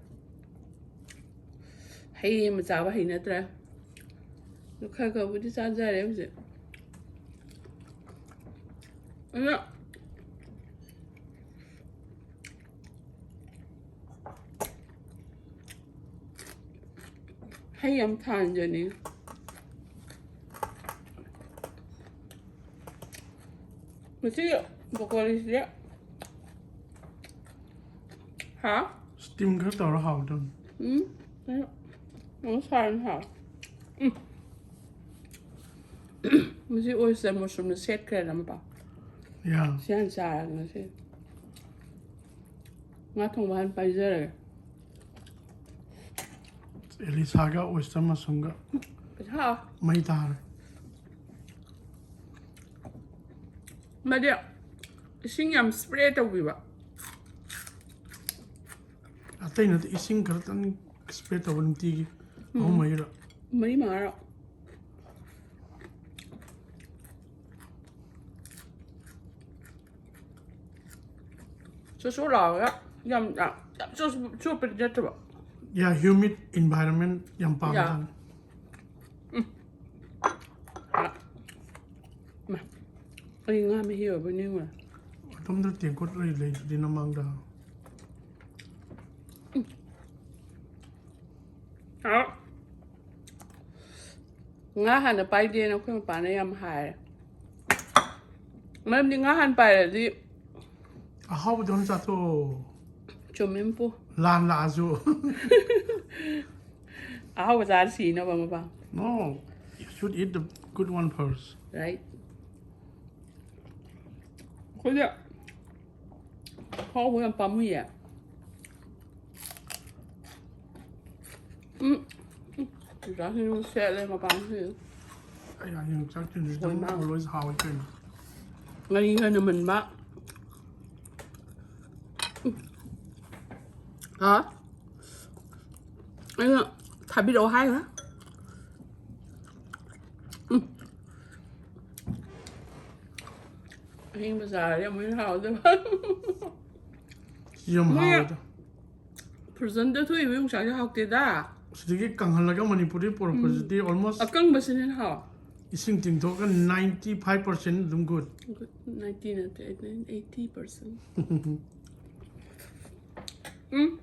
ꯍꯩ ꯑꯃ ꯆꯥꯕ ꯍꯩꯅꯗ꯭ꯔꯦ꯫ ꯑꯗꯨ ꯈꯔ ꯈꯔꯕꯨꯗꯤ ꯆꯥꯖꯔꯦ ꯍꯧꯖꯤꯛ꯫ ꯑꯗꯣ ꯍꯩ ꯑꯃ ꯊꯥꯡꯖꯅꯤ꯫ ꯃꯁꯤ ꯕ꯭ꯔꯣꯀꯣꯂꯤꯁꯤꯗꯤ ꯍꯥ? ꯁ꯭ꯇꯤꯝ ꯈꯔ ꯇꯧꯔ ꯍꯥꯎꯗꯧꯅꯤ꯫ ꯎꯝ, ꯑꯩ ꯑꯃꯨꯛ ꯁꯥꯔꯅꯤ ꯍꯥꯎ꯫ ꯎꯝ꯫ ꯃꯁꯤ ꯑꯣꯏꯁꯇꯔ ꯃꯁꯔꯨꯝꯅ ꯁꯦꯠꯈ꯭ꯔꯦꯅ ꯃꯄꯥ꯫ ꯌꯥ꯫ ꯁꯤ ꯍꯥꯟꯅ ꯆꯥꯔꯒꯦ ꯉꯁꯤ꯫ ꯉꯥ ꯊꯣꯡꯕ ꯍꯥꯟꯅ ꯄꯥꯏꯖꯔꯒꯦ꯫ ꯑꯦꯂꯤꯁꯥꯒ ꯑꯣꯏꯁꯇꯔ ꯃꯁꯔꯨꯝꯒ ꯄꯩꯁꯥ ꯍꯥꯎ꯫ ꯃꯩ ꯇꯥꯔꯦ꯫ ꯃꯗꯤ ꯏꯁꯤꯡ ꯌꯥꯝ ꯁ꯭ꯄ꯭ꯔꯦ ꯇꯧꯕꯤꯕ꯫ ꯑꯇꯩ ꯅꯠꯇꯦ, ꯏꯁꯤꯡ ꯈꯔꯇꯪ ꯁ꯭ꯄ꯭ꯔꯦ ꯇꯧꯕ ꯅꯨꯡꯇꯤꯒꯤ ꯑꯍꯨꯝ ꯃꯔꯤꯔꯛ꯫ ꯃꯔꯤ ꯃꯉꯥꯔꯛ꯫ ꯁꯨꯁꯨ ꯂꯥꯎꯔꯒ ꯌꯥꯝ, ꯌꯥꯝ, ꯌꯥꯝ ꯆꯣꯠ-, ꯆꯣꯠꯄꯗꯤ ꯅꯠꯇꯕ꯫ ꯌꯥ, ꯍ꯭ꯌꯨꯃꯤꯠ ꯏꯟꯚꯥꯏꯔꯟꯃꯦꯟ ꯌꯥꯝ ꯄꯥꯝꯕ ꯌꯥ꯫ ꯖꯥꯠꯅꯤ꯫ ꯃꯥ, ꯑꯩ ꯉꯥ ꯃꯍꯤ ꯑꯣꯏꯕꯣꯏ ꯅꯤꯡꯉꯨꯔꯦ꯫ ꯑꯗꯣꯝꯗ ꯇꯦꯡꯀꯣꯠ ꯂꯩ, ꯂꯩꯗꯨꯗꯤ ꯅꯃꯥꯡꯗ꯫ ꯑ, ꯉꯥ ꯍꯥꯟꯅ ꯄꯥꯏꯗꯦꯅ ꯑꯩꯈꯣꯏ ꯃꯄꯥꯅ ꯌꯥꯝ ꯍꯥꯏꯔꯦ꯫ ꯃꯔꯝꯗꯤ ꯉꯥ ꯍꯥꯟꯅ ꯄꯥꯏꯔꯗꯤ ꯑꯍꯥꯎꯕꯗꯣ ꯍꯥꯟꯅ ꯆꯥꯊꯣꯛꯑꯣ꯫ ꯆꯨꯝꯃꯤ ꯃꯄꯨ꯫ ꯂꯥꯟ ꯂꯥꯛꯑꯁꯨ꯫ ꯑꯍꯥꯎꯕ ꯆꯥꯔ ꯁꯤꯅꯕ ꯃꯄꯥ꯫ No, you should eat the good one first. Right? ꯑꯩꯈꯣꯏꯗꯤ ꯑꯍꯥꯎꯕ ꯌꯥꯝ ꯄꯥꯝꯃꯨꯏꯌꯦ꯫ ꯎꯝ, ꯎꯝ, ꯆꯨꯖꯥꯛꯁꯤꯡ ꯁꯦꯠꯂꯦ ꯃꯄꯥꯟꯁꯤ꯫ ꯑꯩ ꯌꯥ ꯌꯣꯡꯆꯥꯛ ꯆꯤꯟꯁꯤ ꯍꯣꯏ, ꯑꯗꯨꯝ ꯃꯥ꯫ ꯑꯣꯜꯋꯦꯁ ꯍꯥꯎꯋꯤ ꯀꯩꯅꯣ꯫ ꯉꯥꯔꯤ ꯈꯔ ꯅꯝꯍꯟꯕ꯫ ꯍꯥ? ꯑꯩꯅ ꯊꯥꯕꯤꯔꯛꯑꯣ ꯍꯥꯏꯈ꯭ꯔꯦ꯫ ꯎꯝ꯫ ꯑꯍꯤꯡꯕ ꯆꯥꯔꯗꯤ ꯑꯃꯨꯛ ꯍꯦꯟꯅ ꯍꯥꯎꯗꯣꯏꯕ꯫ ꯁꯤ ꯌꯥꯝ ꯃꯣꯏ ꯍꯥꯎꯋꯤꯗ꯫ ꯐ꯭ꯔꯣꯖꯟꯗ ꯊꯣꯛꯏꯕ ꯌꯣꯡꯆꯥꯛꯁꯦ ꯍꯥꯎꯇꯦꯗ꯫ ꯁꯤꯗꯒꯤ ꯀꯪꯍꯜꯂꯒ ꯃꯅꯤꯄꯨꯔꯗꯒꯤ ꯄꯨꯔꯛꯄꯁꯤꯗꯤ ꯑꯣꯜꯃꯣꯁ ꯑꯀꯪꯕꯁꯤꯅ ꯍꯦꯟꯅ ꯍꯥꯎ꯫ ꯏꯁꯤꯡ ꯇꯤꯡꯊꯣꯛꯑꯒ ꯅꯥꯏꯟꯇꯤ ꯐꯥꯏꯚ ꯄꯥꯔꯁꯦꯟ ꯑꯗꯨꯝ ꯒꯨꯗ꯫ ꯅꯥꯏꯟꯇꯤ ꯅꯠꯇꯦ, ꯑꯩꯠꯇꯤ ꯄꯥꯔꯁꯦꯟ꯫ ꯎꯝ꯫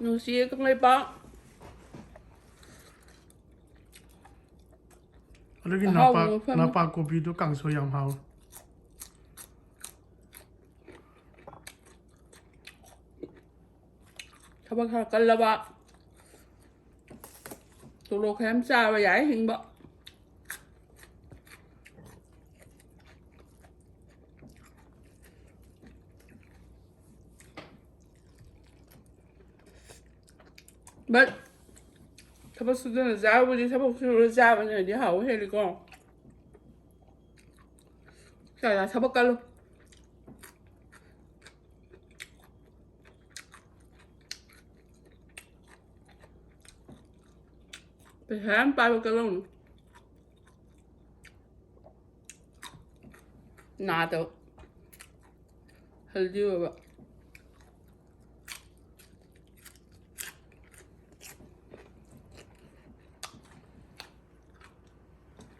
ꯅꯨꯡꯁꯤꯌꯦ ꯀꯪꯂꯩꯄꯥꯛ꯫ ꯑꯗꯨꯒꯤ ꯑꯍꯥꯎꯕ ꯅꯄꯥꯛ ꯃꯐꯝ꯫ ꯅꯄꯥꯛ ꯀꯣꯕꯤꯗꯣ ꯀꯥꯡꯁꯣꯏ ꯌꯥꯝ ꯍꯥꯎꯋꯤ꯫ ꯊꯕꯛ ꯈꯔ ꯀꯜꯂꯕ꯫ ꯇꯣꯂꯣꯞ ꯈꯔ ꯌꯥꯝ ꯆꯥꯕ ꯌꯥꯏ ꯍꯤꯡꯕ꯫ But ꯊꯕꯛ ꯁꯨꯗꯅ ꯆꯥꯕꯨꯗꯤ ꯊꯕꯛ ꯁꯨꯔ ꯆꯥꯕꯅꯗꯤ ꯍꯥꯎꯕ ꯍꯦꯜꯂꯤꯀꯣ꯫ ꯆꯥ ꯆꯥ ꯊꯕꯛ ꯀꯜꯂꯨ꯫ ꯄꯩꯁꯥ ꯌꯥꯝ ꯄꯥꯏꯕ ꯀꯜꯂꯝꯅꯤ꯫ ꯅꯥꯗꯕ꯫ Healthy ꯑꯣꯏꯕ꯫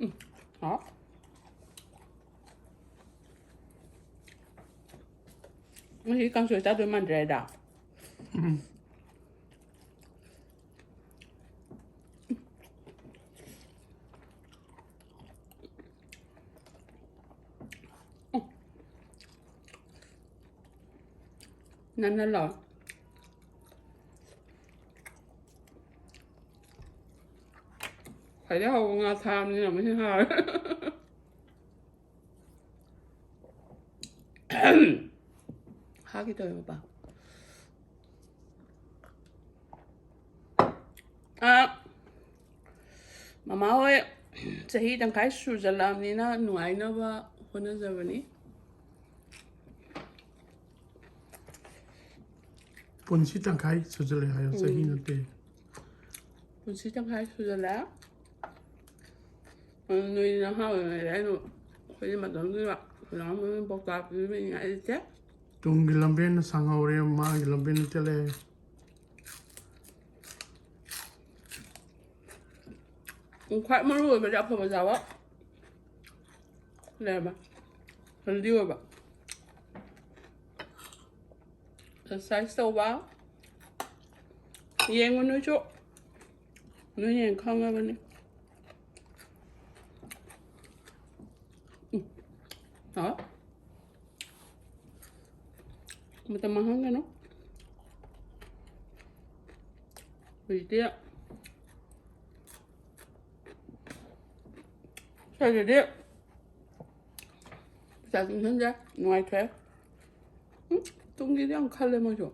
ꯎꯝ, ꯍꯥꯎ꯫ ꯉꯁꯤ ꯀꯥꯡꯁꯣꯏ ꯆꯥꯗꯣꯏ ꯃꯥꯟꯗ꯭ꯔꯦꯗ꯫ ꯅꯪ ꯅꯪ ꯂꯥꯎ꯫ ꯈ꯭ꯋꯥꯏꯗꯩ ꯍꯥꯎꯕ ꯉꯥ ꯊꯥꯕꯅꯤꯅ ꯑꯃꯨꯛ ꯍꯦꯟꯅ ꯍꯥꯎꯔꯦ꯫ ꯍꯥꯒꯦ ꯇꯧꯋꯦ ꯃꯄꯥ꯫ ꯑꯥ, ꯃꯃꯥ ꯍꯣꯏ ꯆꯍꯤ ꯇꯪꯈꯥꯏ ꯁꯨꯖꯜꯂꯛꯑꯕꯅꯤꯅ ꯅꯨꯡꯉꯥꯏꯅꯕ ꯍꯣꯠꯅꯖꯕꯅꯤ꯫ ꯄꯨꯟꯁꯤ ꯇꯪꯈꯥꯏ ꯁꯨꯖꯜꯂꯦ ꯍꯥꯏꯌꯣ, ꯆꯍꯤ ꯅꯠꯇꯦ꯫ ꯄꯨꯟꯁꯤ ꯇꯪꯈꯥꯏ ꯁꯨꯖꯜꯂꯛꯑꯦ꯫ ꯑꯗꯨ ꯅꯣꯏꯗꯤ ꯅꯍꯥ ꯑꯣꯏꯔꯤꯉꯩꯗ ꯑꯩꯅ, ꯑꯩꯈꯣꯏꯗꯤ ꯃꯇꯝꯗꯨꯗ ꯍꯨꯟꯗꯣꯛꯑꯝꯕꯗꯨꯅ ꯄꯥꯎꯇꯥꯛ ꯄꯤꯕꯤꯅꯤꯡꯉꯥꯏ ꯂꯩꯇꯦ꯫ ꯇꯨꯡꯒꯤ ꯂꯝꯕꯦꯟꯅ ꯁꯥꯡꯍꯧꯔꯦ, ꯃꯥꯒꯤ ꯂꯝꯕꯦꯟꯅ ꯇꯦꯜꯂꯛꯑꯦ꯫ ꯎꯝ, ꯈ꯭ꯋꯥꯏ ꯃꯔꯨ ꯑꯣꯏꯕꯗꯤ ꯑꯐꯕ ꯆꯥꯕ ꯂꯩꯔꯕ, ꯍꯦꯜꯗꯤ ꯑꯣꯏꯕ, ꯑꯦꯛꯁꯔꯁꯥꯏꯁ ꯇꯧꯕ꯫ ꯌꯦꯡꯉꯨ ꯅꯣꯏꯁꯨ, ꯅꯣꯏꯅ ꯍꯦꯟꯅ ꯈꯪꯉꯕꯅꯤ꯫ ꯎꯝ꯫ ꯍꯥꯎ꯫ ꯃꯇꯝ ꯃꯥꯡꯍꯟꯒꯅꯨ꯫ ꯍꯧꯖꯤꯛꯇꯤ ꯁ꯭ꯋꯥꯏꯗꯗꯤ ꯄꯩꯁꯥ ꯇꯨꯡꯁꯟꯗ꯭ꯔꯦ, ꯅꯨꯡꯉꯥꯏꯊꯣꯛꯑꯦ꯫ ꯎꯝ, ꯇꯨꯡꯒꯤꯗꯤ ꯌꯥꯝ ꯈꯜꯂꯦ ꯃꯣꯏꯁꯨ꯫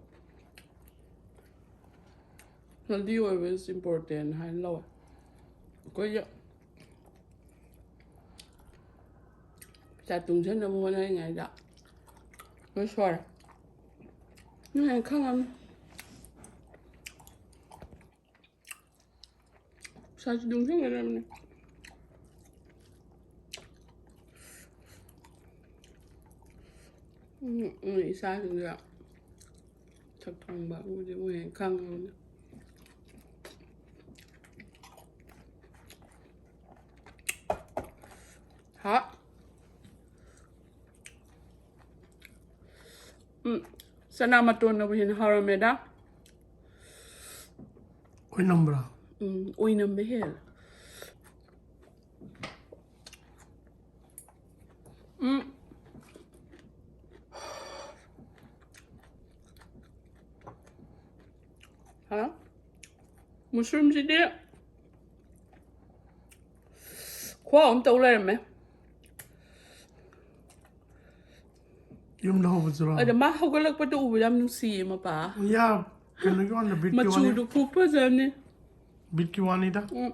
ꯍꯦꯜꯗꯤ ꯑꯣꯏꯕ is important ꯍꯥꯏꯅ ꯂꯧꯋꯦ꯫ ꯑꯩꯈꯣꯏꯒꯤ ꯄꯩꯁꯥ ꯇꯨꯡꯁꯟꯅꯕ ꯍꯣꯠꯅꯔꯤꯉꯩꯗ ꯂꯣꯏ ꯁꯣꯏꯔꯦ꯫ ꯅꯣꯏ ꯍꯦꯟꯅ ꯈꯪꯉꯝꯅꯤ꯫ ꯄꯩꯁꯥꯁꯨ ꯇꯨꯡꯁꯟꯒꯗꯕꯅꯤ꯫ ꯎꯝ, ꯎꯝ, ꯏꯆꯥꯁꯤꯡꯗꯨꯗ ꯊꯛ ꯊꯣꯡꯕ ꯎꯗꯤ ꯃꯣꯏ ꯍꯦꯟꯅ ꯈꯪꯉꯕꯅꯤ꯫ ꯍꯥ? ꯎꯝ, ꯆꯅꯥ ꯃꯇꯣꯟꯅꯕꯨ ꯍꯦꯟꯅ ꯍꯥꯎꯔꯝꯃꯦꯗ꯫ ꯑꯣꯏꯅꯝꯕ꯭ꯔꯥ? ꯎꯝ, ꯑꯣꯏꯅꯝꯕ ꯍꯦꯜꯂꯦ꯫ ꯎꯝ꯫ ꯍꯥ? ꯃꯨꯁꯔꯨꯝꯁꯤꯗꯤ ꯈꯨꯍꯥꯎ ꯑꯃ ꯇꯧ ꯂꯩꯔꯝꯃꯦ꯫ ꯌꯨꯝꯗ ꯍꯧꯕꯁꯤꯔꯣ? ꯑꯗ ꯃꯥ ꯍꯧꯒꯠꯂꯛꯄꯗ ꯎꯕꯗ ꯌꯥꯝ ꯅꯨꯡꯁꯤꯌꯦ ꯃꯄꯥ꯫ ꯌꯥ, ꯀꯩꯅꯣꯒꯤ ꯋꯥꯟꯗ, ꯕꯤꯠꯀꯤ ꯋꯥꯟꯗ꯫ ꯃꯆꯨꯗꯨ ꯈꯨꯐꯖꯅꯤ꯫ ꯕꯤꯠꯀꯤ ꯋꯥꯅꯤꯗ꯫ ꯎꯝ,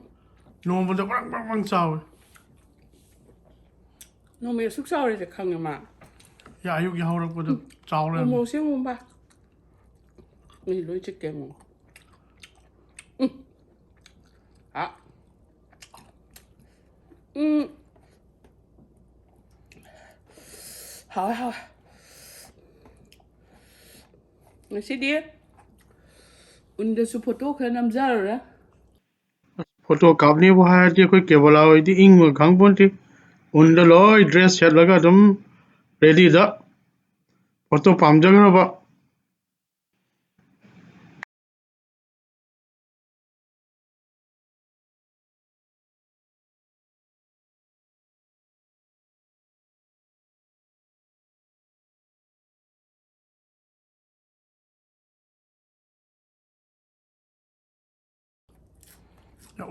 ꯅꯣꯡꯃꯗ ꯕ꯭ꯔꯪ ꯕ꯭ꯔꯪ ꯕ꯭ꯔꯪ ꯆꯥꯎꯋꯦ꯫ ꯅꯣꯡꯃꯩ ꯑꯁꯨꯛ ꯆꯥꯎꯔꯤꯁꯦ ꯈꯪꯉꯦ ꯃꯥ꯫ ꯌꯥ, ꯑꯌꯨꯛ ꯌꯥꯍꯧꯔꯛꯄꯗ ꯆꯥꯎ ꯂꯩꯔꯝꯃꯦ꯫ ꯎꯃꯣꯔꯣꯛꯁꯦ ꯌꯦꯡꯉꯨ ꯃꯥ꯫ ꯃꯤ ꯂꯣꯏ ꯆꯤꯛꯀꯦ ꯌꯦꯡꯉꯨ꯫ ꯎꯝ꯫ ꯑꯥ꯫ ꯎꯝ꯫ ꯍꯥꯎꯋꯦ, ꯍꯥꯎꯋꯦ꯫ ꯉꯁꯤꯗꯤ ꯎꯟꯗꯁꯨ ꯐꯣꯇꯣ ꯈꯔ ꯅꯝꯖꯔꯨꯔꯦ꯫ ꯐꯣꯇꯣ ꯀꯥꯞꯅꯤꯕꯨ ꯍꯥꯏꯔꯗꯤ ꯑꯩꯈꯣꯏ ꯀꯦꯕꯣꯂꯥ ꯍꯣꯏꯗꯤ ꯏꯪꯕ ꯈꯪꯄꯣꯟꯇꯦ꯫ ꯎꯟꯗ ꯂꯣꯏ ꯗ꯭ꯔꯦꯁ ꯁꯦꯠꯂꯒ ꯑꯗꯨꯝ ꯔꯦꯗꯤꯗ ꯐꯣꯇꯣ ꯄꯥꯝꯖꯈ꯭ꯔꯕ꯫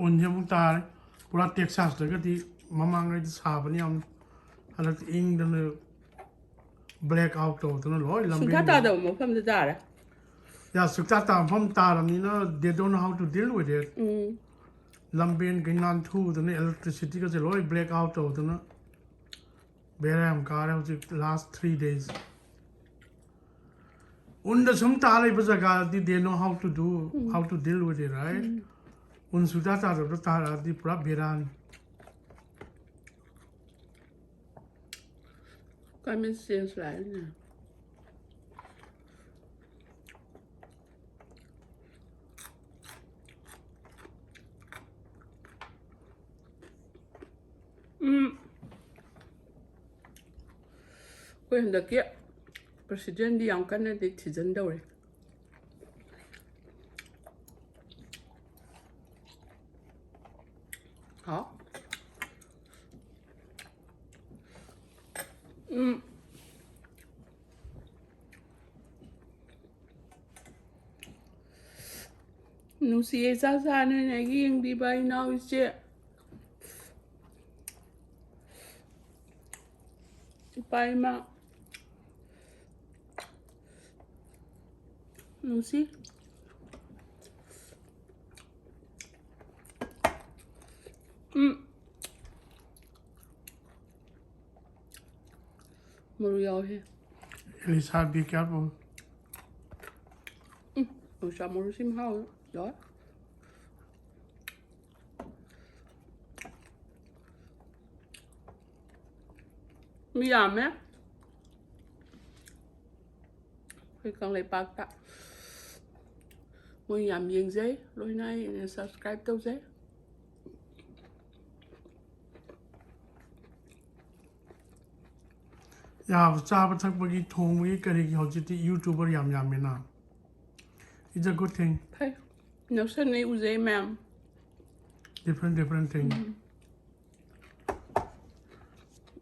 ꯎꯟꯁꯦ ꯑꯃꯨꯛ ꯇꯥꯔꯦ꯫ ꯄꯨꯔꯥ ꯇꯦꯛꯁꯥꯁꯇꯒꯗꯤ ꯃꯃꯥꯡꯉꯩꯗꯤ ꯁꯥꯕꯅꯤ ꯌꯥꯝ, ꯍꯟꯗꯛꯇꯤ ꯏꯪꯗꯅ ꯕ꯭ꯂꯦꯛ ꯑꯥꯎꯠ ꯇꯧꯗꯅ ꯂꯣꯏ ꯂꯝꯕꯤ꯫ ꯁꯨꯡꯊꯥ ꯇꯥꯗꯕ ꯃꯐꯝꯗ ꯇꯥꯔꯦ꯫ ꯌꯥ, ꯁꯨꯡꯇꯥ ꯇꯥ ꯃꯐꯝ ꯇꯥꯔꯕꯅꯤꯅ they don't know how to deal with it꯫ Um. ꯂꯝꯕꯦꯟ ꯀꯩꯅꯥꯟ ꯊꯨꯗꯅ electricity ꯒꯁꯦ ꯂꯣꯏ ꯕ꯭ꯂꯦꯛ ꯑꯥꯎꯠ ꯇꯧꯗꯅ ꯕꯦꯔꯥ ꯌꯥꯝ ꯀꯥꯔꯦ ꯍꯧꯖꯤꯛ last three days꯫ ꯎꯟꯗ ꯁꯨꯝ ꯇꯥ ꯂꯩꯕ ꯖꯒꯥꯗꯤ they know how to do, how to deal with it, right? ꯎꯟ ꯁꯨꯡꯇꯥ ꯇꯥꯗꯕꯗ ꯇꯥꯔꯛꯑꯗꯤ ꯄꯨꯔꯥ ꯕꯦꯔꯥꯅꯤ꯫ Climate change ꯂꯥꯛꯑꯦꯅꯦ꯫ ꯎꯝ꯫ ꯑꯩꯈꯣꯏ ꯍꯟꯗꯛꯀꯤ president ꯗꯤ ꯌꯥꯝ ꯀꯟꯅꯗꯤ ꯊꯤꯖꯤꯟꯗꯧꯔꯤ꯫ ꯍꯥꯎ꯫ ꯎꯝ꯫ ꯅꯨꯡꯁꯤꯌꯦ ꯏꯆꯥ ꯏꯆꯥ ꯅꯣꯏꯅ ꯑꯩꯒꯤ ꯌꯦꯡꯕꯤꯕ ꯏꯅꯥꯎ ꯏꯆꯦ꯫ ꯏꯄꯥ ꯏꯃꯥ ꯅꯨꯡꯁꯤ꯫ ꯎꯝ꯫ ꯃꯔꯨ ꯌꯥꯎꯋꯦ꯫ Elisa, be careful. ꯎꯝ, ꯌꯣꯡꯆꯥꯛ ꯃꯔꯨꯁꯤꯃ ꯍꯥꯎꯋꯦ꯫ ꯌꯥꯎꯋꯦ꯫ ꯃꯤ ꯌꯥꯝꯃꯦ꯫ ꯑꯩꯈꯣꯏ ꯀꯪꯂꯩꯄꯥꯛꯇ ꯃꯣꯏ ꯌꯥꯝ ꯌꯦꯡꯖꯩ, ꯂꯣꯏꯅ ꯑꯩꯅ subscribe ꯇꯧꯖꯩ꯫ ꯌꯥꯕ, ꯆꯥꯕ ꯊꯛꯄꯒꯤ, ꯊꯣꯡꯕꯒꯤ, ꯀꯔꯤꯒꯤ ꯍꯧꯖꯤꯛꯇꯤ YouTuber ꯌꯥꯝ ꯌꯥꯝꯃꯦꯅ꯫ It's a good thing. ꯐꯩ꯫ ꯅꯛꯁꯟꯅꯩ ꯎꯖꯩ ꯃꯌꯥꯝ꯫ Different, different thing. ꯎꯝ꯫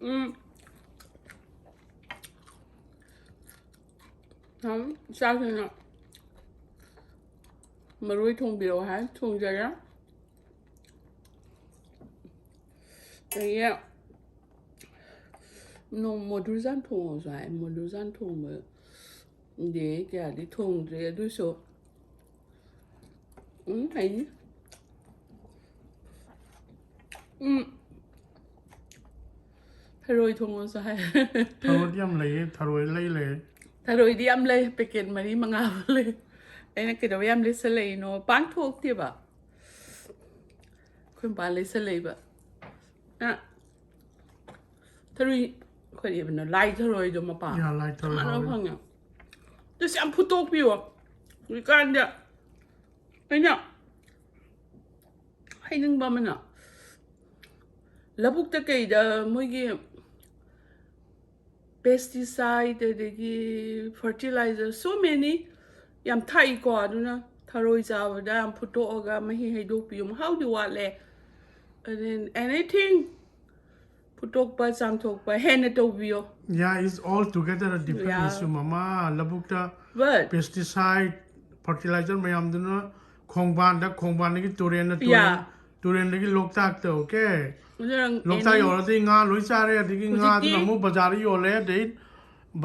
ꯎꯝ꯫ ꯍꯝ, ꯏꯆꯥꯁꯤꯡꯅ ꯃꯔꯣꯏ ꯊꯣꯡꯕꯤꯔꯛꯑꯣ ꯍꯥꯏ, ꯊꯣꯡꯖꯔꯦ꯫ ꯑꯗꯒꯤ ꯅꯣꯡ ꯃꯣꯗꯨꯖꯥꯟ ꯊꯣꯡꯉꯁꯨ ꯍꯥꯏ, ꯃꯣꯗꯨꯖꯥꯟ ꯊꯣꯡꯕꯗꯤ ꯀꯌꯥꯗꯤ ꯊꯣꯡꯗ꯭ꯔꯤ, ꯑꯗꯨꯏꯁꯨ ꯎꯝ, ꯍꯩꯅꯤ꯫ ꯎꯝ꯫ ꯊꯔꯣꯏ ꯊꯣꯡꯉꯁꯨ ꯍꯥꯏ꯫ ꯊꯔꯣꯏꯗꯤ ꯌꯥꯝ ꯂꯩꯌꯦ, ꯊꯔꯣꯏ ꯂꯩ ꯂꯩ꯫ ꯊꯔꯣꯏꯗꯤ ꯌꯥꯝ ꯂꯩ, packet ꯃꯔꯤ ꯃꯉꯥ ꯐꯥꯎ ꯂꯩ꯫ ꯑꯩꯅ ꯀꯩꯗꯧꯕ ꯌꯥꯝ ꯂꯩꯁꯜꯂꯛꯏꯅꯣ? ꯄꯥꯡꯊꯣꯛꯇꯦꯕ꯫ ꯑꯩꯈꯣꯏ ꯃꯄꯥ ꯂꯩꯁꯜꯂꯛꯏꯕ꯫ ꯑ, ꯊꯔꯣꯏ, ꯀꯔꯤꯕꯅꯣ? ꯂꯥꯏ ꯊꯔꯣꯏꯗꯣ ꯃꯄꯥ꯫ ꯌꯥ, ꯂꯥꯏ ꯊꯔꯣꯏ ꯃꯥꯅ ꯍꯥꯎꯋꯤ꯫ ꯐꯪꯉꯦ꯫ ꯑꯗꯨꯁꯨ ꯌꯥꯝ ꯐꯨꯠꯇꯣꯛꯄꯤꯌꯣ꯫ ꯍꯧꯖꯤꯛꯀꯥꯟꯗꯤ ꯑꯩꯅ ꯍꯥꯏꯅꯤꯡꯕ ꯑꯃꯅ, ꯂꯧꯕꯨꯛꯇ ꯀꯩꯗ ꯃꯣꯏꯒꯤ pesticide, ꯑꯗꯒꯤ fertilizer, so many ꯌꯥꯝ ꯊꯥꯛꯏꯀꯣ꯫ ꯑꯗꯨꯅ ꯊꯔꯣꯏ ꯆꯥꯕꯗ ꯌꯥꯝ ꯐꯨꯠꯇꯣꯛꯑꯒ ꯃꯍꯤ ꯍꯩꯗꯣꯛꯄꯤꯌꯨ, ꯃꯍꯥꯎꯗꯤ ꯋꯥꯠꯂꯦ꯫ And then anything ꯐꯨꯠꯇꯣꯛꯄ, ꯆꯥꯝꯊꯣꯛꯄ ꯍꯦꯟꯅ ꯇꯧꯕꯤꯌꯣ꯫ Yeah, it's all together a different Yeah. issue, ꯃꯃꯥ꯫ ꯂꯧꯕꯨꯛꯇ But pesticide, fertilizer ꯃꯌꯥꯝꯗꯨꯅ ꯈꯣꯡꯕꯥꯟꯗ, ꯈꯣꯡꯕꯥꯟꯗꯒꯤ ꯇꯨꯔꯦꯟꯗ, ꯇꯨꯔꯦꯟ, Yeah. ꯇꯨꯔꯦꯟꯗꯒꯤ ꯂꯣꯛꯇꯥꯛꯇ, okay? ꯑꯗꯨꯅ ꯂꯣꯛꯇꯥꯛ any ꯌꯧꯔꯗꯤ ꯉꯥ ꯂꯣꯏ ꯆꯥꯔꯦ, ꯑꯗꯒꯤ ꯍꯧꯖꯤꯛꯇꯤ ꯉꯥꯗꯨꯅ ꯑꯃꯨꯛ ꯕꯖꯥꯔꯗ ꯌꯣꯜꯂꯦ, ꯑꯗꯩ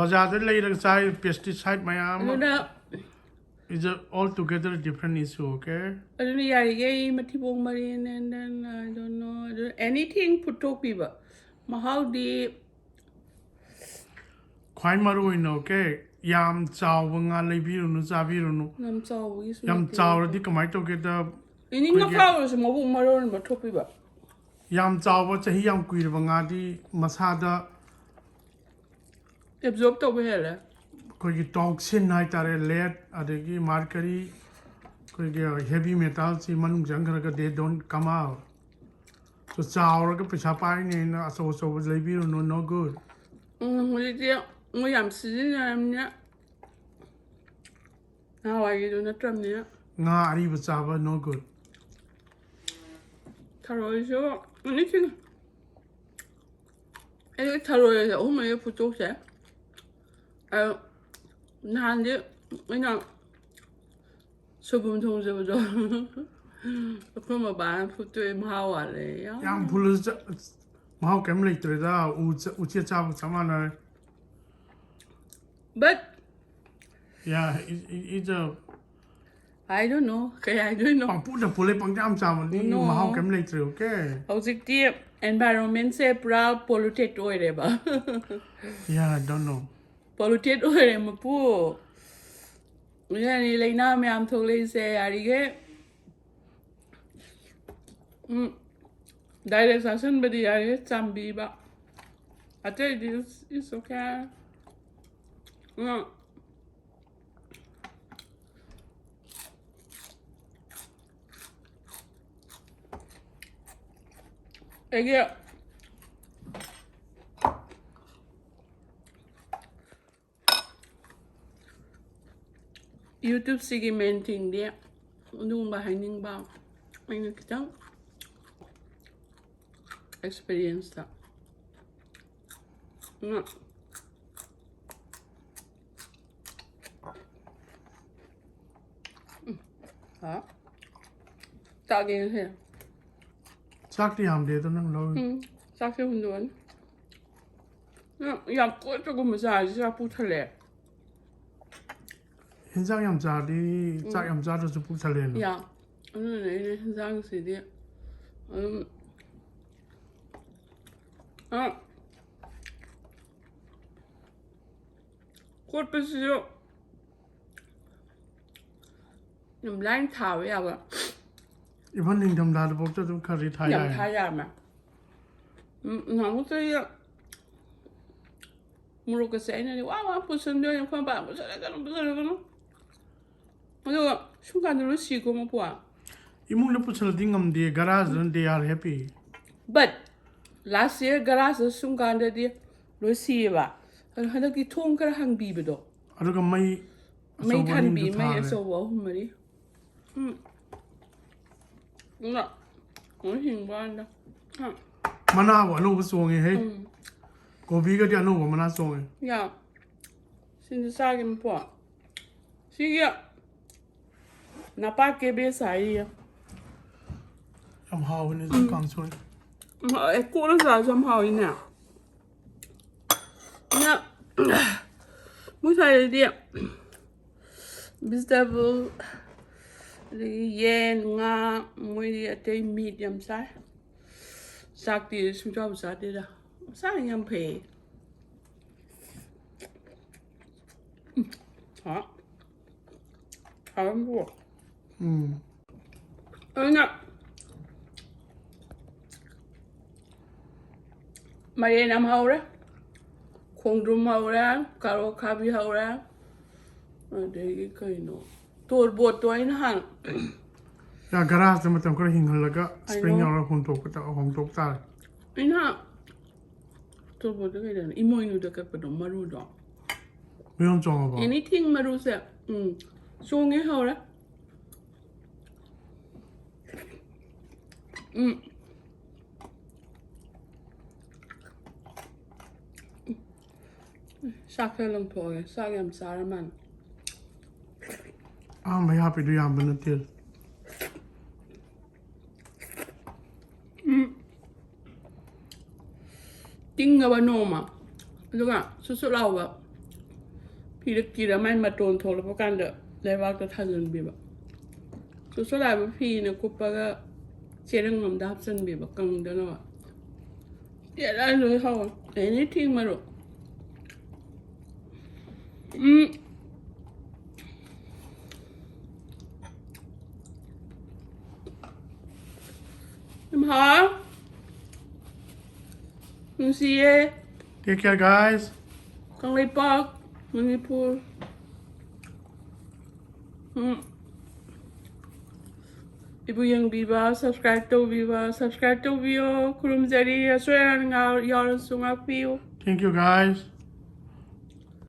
ꯕꯖꯥꯔꯗ ꯂꯩꯔꯒ ꯆꯥꯏ, pesticide ꯃꯌꯥꯝ ꯑꯃ꯫ ꯑꯗꯨꯅ It's a altogether different issue, okay? ꯑꯗꯨꯅ ꯌꯥꯔꯤꯈꯩ ꯃꯊꯤꯕꯣꯡ ꯃꯔꯤꯟ, and then, I don't know, ꯑꯗꯨ anything ꯐꯨꯠꯇꯣꯛꯄꯤꯕ꯫ ꯃꯍꯥꯎꯗꯤ ꯈ꯭ꯋꯥꯏ ꯃꯔꯨ ꯑꯣꯏꯅ, okay, ꯌꯥꯝ ꯆꯥꯎꯕ ꯉꯥ ꯂꯩꯕꯤꯔꯨꯅꯨ, ꯆꯥꯕꯤꯔꯨꯅꯨ꯫ ꯌꯥꯝ ꯆꯥꯎꯕꯒꯤꯁꯨ ꯌꯥꯝ ꯅꯠꯇꯦ꯫ ꯆꯥꯎꯔꯗꯤ ꯀꯃꯥꯏꯅ ꯇꯧꯒꯦꯗ? ꯏꯅꯤꯡ ꯑꯩꯈꯣꯏꯒꯤ ꯃꯈꯥ ꯑꯣꯏꯔꯁꯨ ꯃꯕꯨꯛ ꯃꯔꯣꯟ ꯑꯃ ꯊꯣꯛꯄꯤꯕ꯫ ꯌꯥꯝ ꯆꯥꯎꯕ, ꯆꯍꯤ ꯌꯥꯝ ꯀꯨꯏꯔꯕ ꯉꯥꯗꯤ ꯃꯁꯥꯗ Absorb ꯇꯧꯕ ꯍꯦꯜꯂꯦ꯫ ꯑꯩꯈꯣꯏꯒꯤ toxin ꯍꯥꯏꯇꯥꯔꯦ, lead ꯑꯗꯒꯤ mercury, ꯑꯩꯈꯣꯏꯒꯤ heavy metalꯁꯤ ꯃꯅꯨꯡ ꯆꯪꯈ꯭ꯔꯒ they don't come out꯫ So ꯆꯥꯎꯔꯒ ꯄꯩꯁꯥ ꯄꯥꯏꯅꯦꯅ ꯑꯆꯧ ꯑꯆꯧꯕ ꯂꯩꯕꯤꯔꯨꯅꯨ, no good꯫ ꯎꯝ, ꯍꯧꯖꯤꯛꯇꯤ ꯃꯣꯏ ꯌꯥꯝ ꯁꯤꯖꯤꯟꯅꯔꯕꯅꯤꯅ, ꯅꯍꯥꯟꯋꯥꯏꯒꯤꯗꯨ ꯅꯠꯇ꯭ꯔꯕꯅꯤꯅ꯫ ꯉꯥ ꯑꯔꯤꯕ ꯆꯥꯕ, no good꯫ ꯊꯔꯣꯏꯁꯨ anything꯫ ꯑꯩ ꯊꯔꯣꯏ ꯑꯍꯨꯝ ꯃꯔꯤ ꯐꯨꯠꯇꯣꯛꯁꯦ꯫ ꯑꯗꯣ ꯅꯍꯥꯟꯗꯤ ꯑꯩꯅ ꯁꯣꯏꯕꯨꯝ ꯊꯣꯡꯖꯕꯗꯣ ꯑꯩꯈꯣꯏ ꯃꯕꯥꯅ ꯐꯨꯠꯇꯣꯛꯑꯦ, ꯃꯍꯥꯎ ꯋꯥꯠꯂꯦ꯫ ꯌꯥꯝ ꯐꯨꯜꯂꯁꯨ ꯆ-, ꯃꯍꯥꯎ ꯀꯩꯝ ꯂꯩꯇ꯭ꯔꯦꯗ꯫ ꯎ ꯆ-, ꯎꯆꯦꯛ ꯆꯥꯕꯒ ꯆꯞ ꯃꯥꯟꯅꯔꯦ꯫ But Yeah, it, it, it's a I don't know, ꯀꯩ ꯍꯥꯏꯗꯣꯏꯅꯣ? ꯄꯪꯄꯨꯗ ꯄꯨꯜꯂꯦ, ꯄꯪꯆꯥꯝ ꯆꯥꯕꯗꯤ No. ꯃꯍꯥꯎ ꯀꯩꯝ ꯂꯩꯇ꯭ꯔꯦ, okay? ꯍꯧꯖꯤꯛꯇꯤ environmentꯁꯦ ꯄꯨꯔꯥ polluted ꯑꯣꯏꯔꯦꯕ꯫ Yeah, I don't know. Polluted ꯑꯣꯏꯔꯦ ꯃꯄꯨ꯫ ꯑꯗꯨꯅꯅꯤ ꯂꯥꯏꯅꯥ ꯃꯌꯥꯝ ꯊꯣꯛꯂꯛꯏꯁꯦ꯫ ꯌꯥꯔꯤꯈꯩ ꯎꯝ, direct ꯆꯥꯁꯤꯟꯕꯗꯤ ꯌꯥꯔꯤꯈꯩ ꯆꯥꯝꯕꯤꯕ꯫ ꯑꯇꯩꯗꯤ it's, it's okay. ꯎꯝ꯫ ꯑꯩꯒꯤ YouTubeꯁꯤꯒꯤ main thingꯗꯤ ꯑꯗꯨꯒꯨꯝꯕ ꯍꯥꯏꯅꯤꯡꯕ, ꯑꯩꯅ ꯈꯤꯇꯪ experienceꯇ꯫ ꯎꯝ꯫ ꯎꯝ꯫ ꯍꯥ? ꯆꯥꯒꯦ ꯉꯁꯤ꯫ ꯆꯥꯛꯇꯤ ꯌꯥꯝꯗꯦꯗ ꯅꯪ ꯂꯧꯔꯤ꯫ ꯎꯝ, ꯆꯥꯛꯁꯦ ꯍꯨꯟꯗꯣꯛꯑꯅꯤ꯫ ꯅꯪ ꯌꯥꯝ ꯀꯣꯠꯄꯒꯨꯝꯕ ꯆꯥꯔꯗꯤ ꯆꯥꯛ ꯄꯨꯛ ꯊꯜꯂꯦ꯫ ꯍꯤꯟꯖꯥꯡ ꯌꯥꯝ ꯆꯥꯔꯗꯤ ꯆꯥꯛ ꯌꯥꯝ ꯆꯥꯗ꯭ꯔꯁꯨ ꯄꯨꯛ ꯊꯜꯂꯦꯅ꯫ ꯌꯥ ꯑꯗꯨꯅꯅꯦ ꯑꯩꯅ ꯍꯤꯟꯖꯥꯡꯁꯤꯗꯤ ꯑꯗꯨꯝ ꯑ, ꯀꯣꯠꯄꯁꯤꯁꯨ ꯌꯥꯝ ꯂꯥꯏꯅ ꯊꯥꯕ ꯌꯥꯕ꯫ ꯏꯚꯟ ꯅꯤꯡꯊꯝꯊꯥꯗꯐꯥꯎꯗ ꯑꯗꯨꯝ ꯈꯔꯗꯤ ꯊꯥ ꯌꯥꯝ ꯌꯥꯏ꯫ ꯊꯥ ꯌꯥꯔꯝꯃꯦ꯫ ꯎꯝ, ꯅꯍꯥꯟꯃꯨꯛꯇ ꯑꯩ ꯃꯣꯔꯣꯛꯀꯁꯦ ꯑꯩꯅꯗꯤ ꯋꯥ ꯋꯥ ꯄꯨꯁꯟꯗꯣꯏꯅꯦ, ꯑꯩꯈꯣꯏ ꯃꯄꯥ "ꯄꯨꯁꯜꯂꯛꯀꯅꯨ, ꯄꯨꯁꯜꯂꯛꯀꯅꯨ"꯫ ꯑꯗꯨꯒ ꯁꯨꯝ ꯀꯥꯟꯗ ꯂꯣꯏ ꯁꯤꯀꯣ ꯃꯄꯨ꯫ ꯏꯃꯨꯡꯗ ꯄꯨꯁꯜꯂꯗꯤ ꯉꯝꯗꯦ, ꯒꯔꯥꯖꯗꯅ they are happy꯫ But last year ꯒꯔꯥꯖꯇ ꯁꯨꯝ ꯀꯥꯟꯗꯗꯤ ꯂꯣꯏ ꯁꯤꯌꯦꯕ꯫ ꯑꯗꯣ ꯍꯟꯗꯛꯇꯤ ꯊꯣꯡ ꯈꯔ ꯍꯥꯡꯕꯤꯕꯗꯣ꯫ ꯑꯗꯨꯒ ꯃꯩ ꯃꯩ ꯑꯆꯧꯕ ꯊꯥꯟꯕꯤ, ꯑꯅꯤꯁꯨ ꯃꯩ ꯊꯥꯔꯦ꯫ ꯑꯆꯧꯕ ꯑꯍꯨꯝ ꯃꯔꯤ꯫ ꯎꯝ꯫ ꯉ-, ꯉ ꯍꯤꯡꯕ ꯋꯥꯅꯤꯗ꯫ ꯍꯥ꯫ ꯃꯅꯥꯕꯨ ꯑꯅꯧꯕ ꯆꯣꯡꯉꯦ ꯍꯦ꯫ ꯎꯝ꯫ ꯀꯣꯕꯤꯒꯗꯤ ꯑꯅꯧꯕ ꯃꯅꯥ ꯆꯣꯡꯉꯦ꯫ ꯌꯥ꯫ ꯁꯤꯁꯨ ꯆꯥꯒꯦ ꯃꯄꯨ꯫ ꯁꯤꯒꯤ ꯅꯄꯥꯛ cabbage ꯍꯥꯏꯔꯤꯌꯦ꯫ ꯌꯥꯝ ꯍꯥꯎꯕꯅꯦ ꯑꯗꯨꯝ ꯀꯥꯡꯁꯣꯏ꯫ ꯎꯝ, ꯑꯦ, ꯀꯣꯠꯂ ꯆꯥꯔꯁꯨ ꯌꯥꯝ ꯍꯥꯎꯋꯤꯅꯦ꯫ ꯑꯗꯨꯅ ꯃꯣꯏ ꯁ꯭ꯋꯥꯏꯗꯗꯤ vegetable, ꯑꯗꯒꯤ ꯌꯦꯟ, ꯉꯥ, ꯃꯣꯏꯗꯤ ꯑꯇꯩ meat ꯌꯥꯝ ꯆꯥꯏ꯫ ꯆꯥꯛꯇꯤ ꯁꯨꯡꯆꯥꯕꯨ ꯆꯥꯗꯦꯗ꯫ ꯍꯛꯆꯥꯡ ꯌꯥꯝ ꯐꯩ꯫ ꯎꯝ, ꯍꯥ꯫ ꯍꯥꯎꯔꯝꯕ꯭ꯔꯣ? ꯎꯝ꯫ ꯑꯗꯨꯅ ꯃꯥꯏꯔꯦꯟ ꯑꯃ ꯍꯧꯔꯦ, ꯈꯣꯡꯗ꯭ꯔꯨꯝ ꯍꯧꯔꯦ, ꯀꯥꯔꯣꯠ ꯈꯥꯕꯤ ꯍꯧꯔꯦ, ꯑꯗꯒꯤ ꯀꯩꯅꯣ, ꯇꯣꯔꯕꯣꯠꯇꯣ ꯑꯩꯅ ꯍꯥꯟꯅ ꯌꯥ, ꯒꯔꯥꯖꯇ ꯃꯇꯝ ꯈꯔ ꯍꯤꯡꯍꯜꯂꯒ spring know. ꯌꯥꯎꯔꯒ ꯍꯣꯡꯗꯣꯛꯄ ꯇ-, ꯍꯣꯡꯗꯣꯛ ꯇꯥꯔꯦ꯫ ꯑꯩꯅ ꯇꯣꯔꯕꯣꯠꯇꯣ ꯀꯩꯗꯧꯅꯣ? ꯏꯃꯣꯏꯅꯨꯗ ꯀꯛꯄꯗꯣ, ꯃꯔꯨꯗꯣ꯫ ꯃꯌꯣꯟ ꯆꯣꯡꯉꯕꯣ? Anything ꯃꯔꯨꯁꯦ, ꯎꯝ, ꯆꯣꯡꯉꯦ, ꯍꯧꯔꯦ꯫ ꯎꯝ꯫ ꯆꯥꯛ ꯈꯔ ꯂꯪꯊꯣꯛꯑꯒꯦ꯫ ꯆꯥꯛ ꯌꯥꯝ ꯆꯥꯔ ꯃꯥꯜꯂꯦ꯫ ꯑꯍꯥꯟꯕ ꯍꯥꯞꯄꯤꯗꯨ ꯌꯥꯝꯕ ꯅꯠꯇꯦ꯫ ꯎꯝ꯫ ꯇꯤꯡꯉꯕ ꯅꯣꯡꯃ, ꯑꯗꯨꯒ ꯁꯨꯠ ꯁꯨꯠ ꯂꯥꯎꯕ ꯐꯤꯗ ꯀꯤꯔ ꯃꯥꯏ ꯃꯇꯣꯟ ꯊꯣꯛꯂꯛꯄ ꯀꯥꯟꯗ ꯂꯩꯕꯥꯛꯇ ꯊꯥꯖꯤꯟꯕꯤꯕ꯫ ꯆꯣꯠꯁꯣꯠ ꯂꯥꯎꯕ ꯐꯤꯅ ꯀꯨꯞꯄꯒ ꯆꯦꯔꯪ ꯑꯃꯗ ꯍꯥꯞꯆꯤꯟꯕꯤꯕ ꯀꯪꯗꯅꯕ꯫ ꯌꯥꯔꯦ, ꯂꯣꯏ ꯍꯥꯎꯋꯦ꯫ Anything ꯃꯔꯨꯞ꯫ ꯎꯝ꯫ ꯌꯥꯝ ꯍꯥꯎ꯫ ꯅꯨꯡꯁꯤꯌꯦ꯫ Take care, guys. Kangleipak, Manipur. ꯎꯝ꯫ ꯑꯩꯕꯨ ꯌꯦꯡꯕꯤꯕ, subscribe ꯇꯧꯕꯤꯕ, subscribe ꯇꯧꯕꯤꯌꯣ꯫ ꯈꯨꯔꯨꯝꯖꯔꯤ꯫ ꯑꯁꯣꯏ ꯑꯔꯥꯟ ꯉꯥ-, ꯌꯥꯎꯔꯁꯨ ꯉꯥꯛꯄꯤꯌꯨ꯫ Thank you, guys.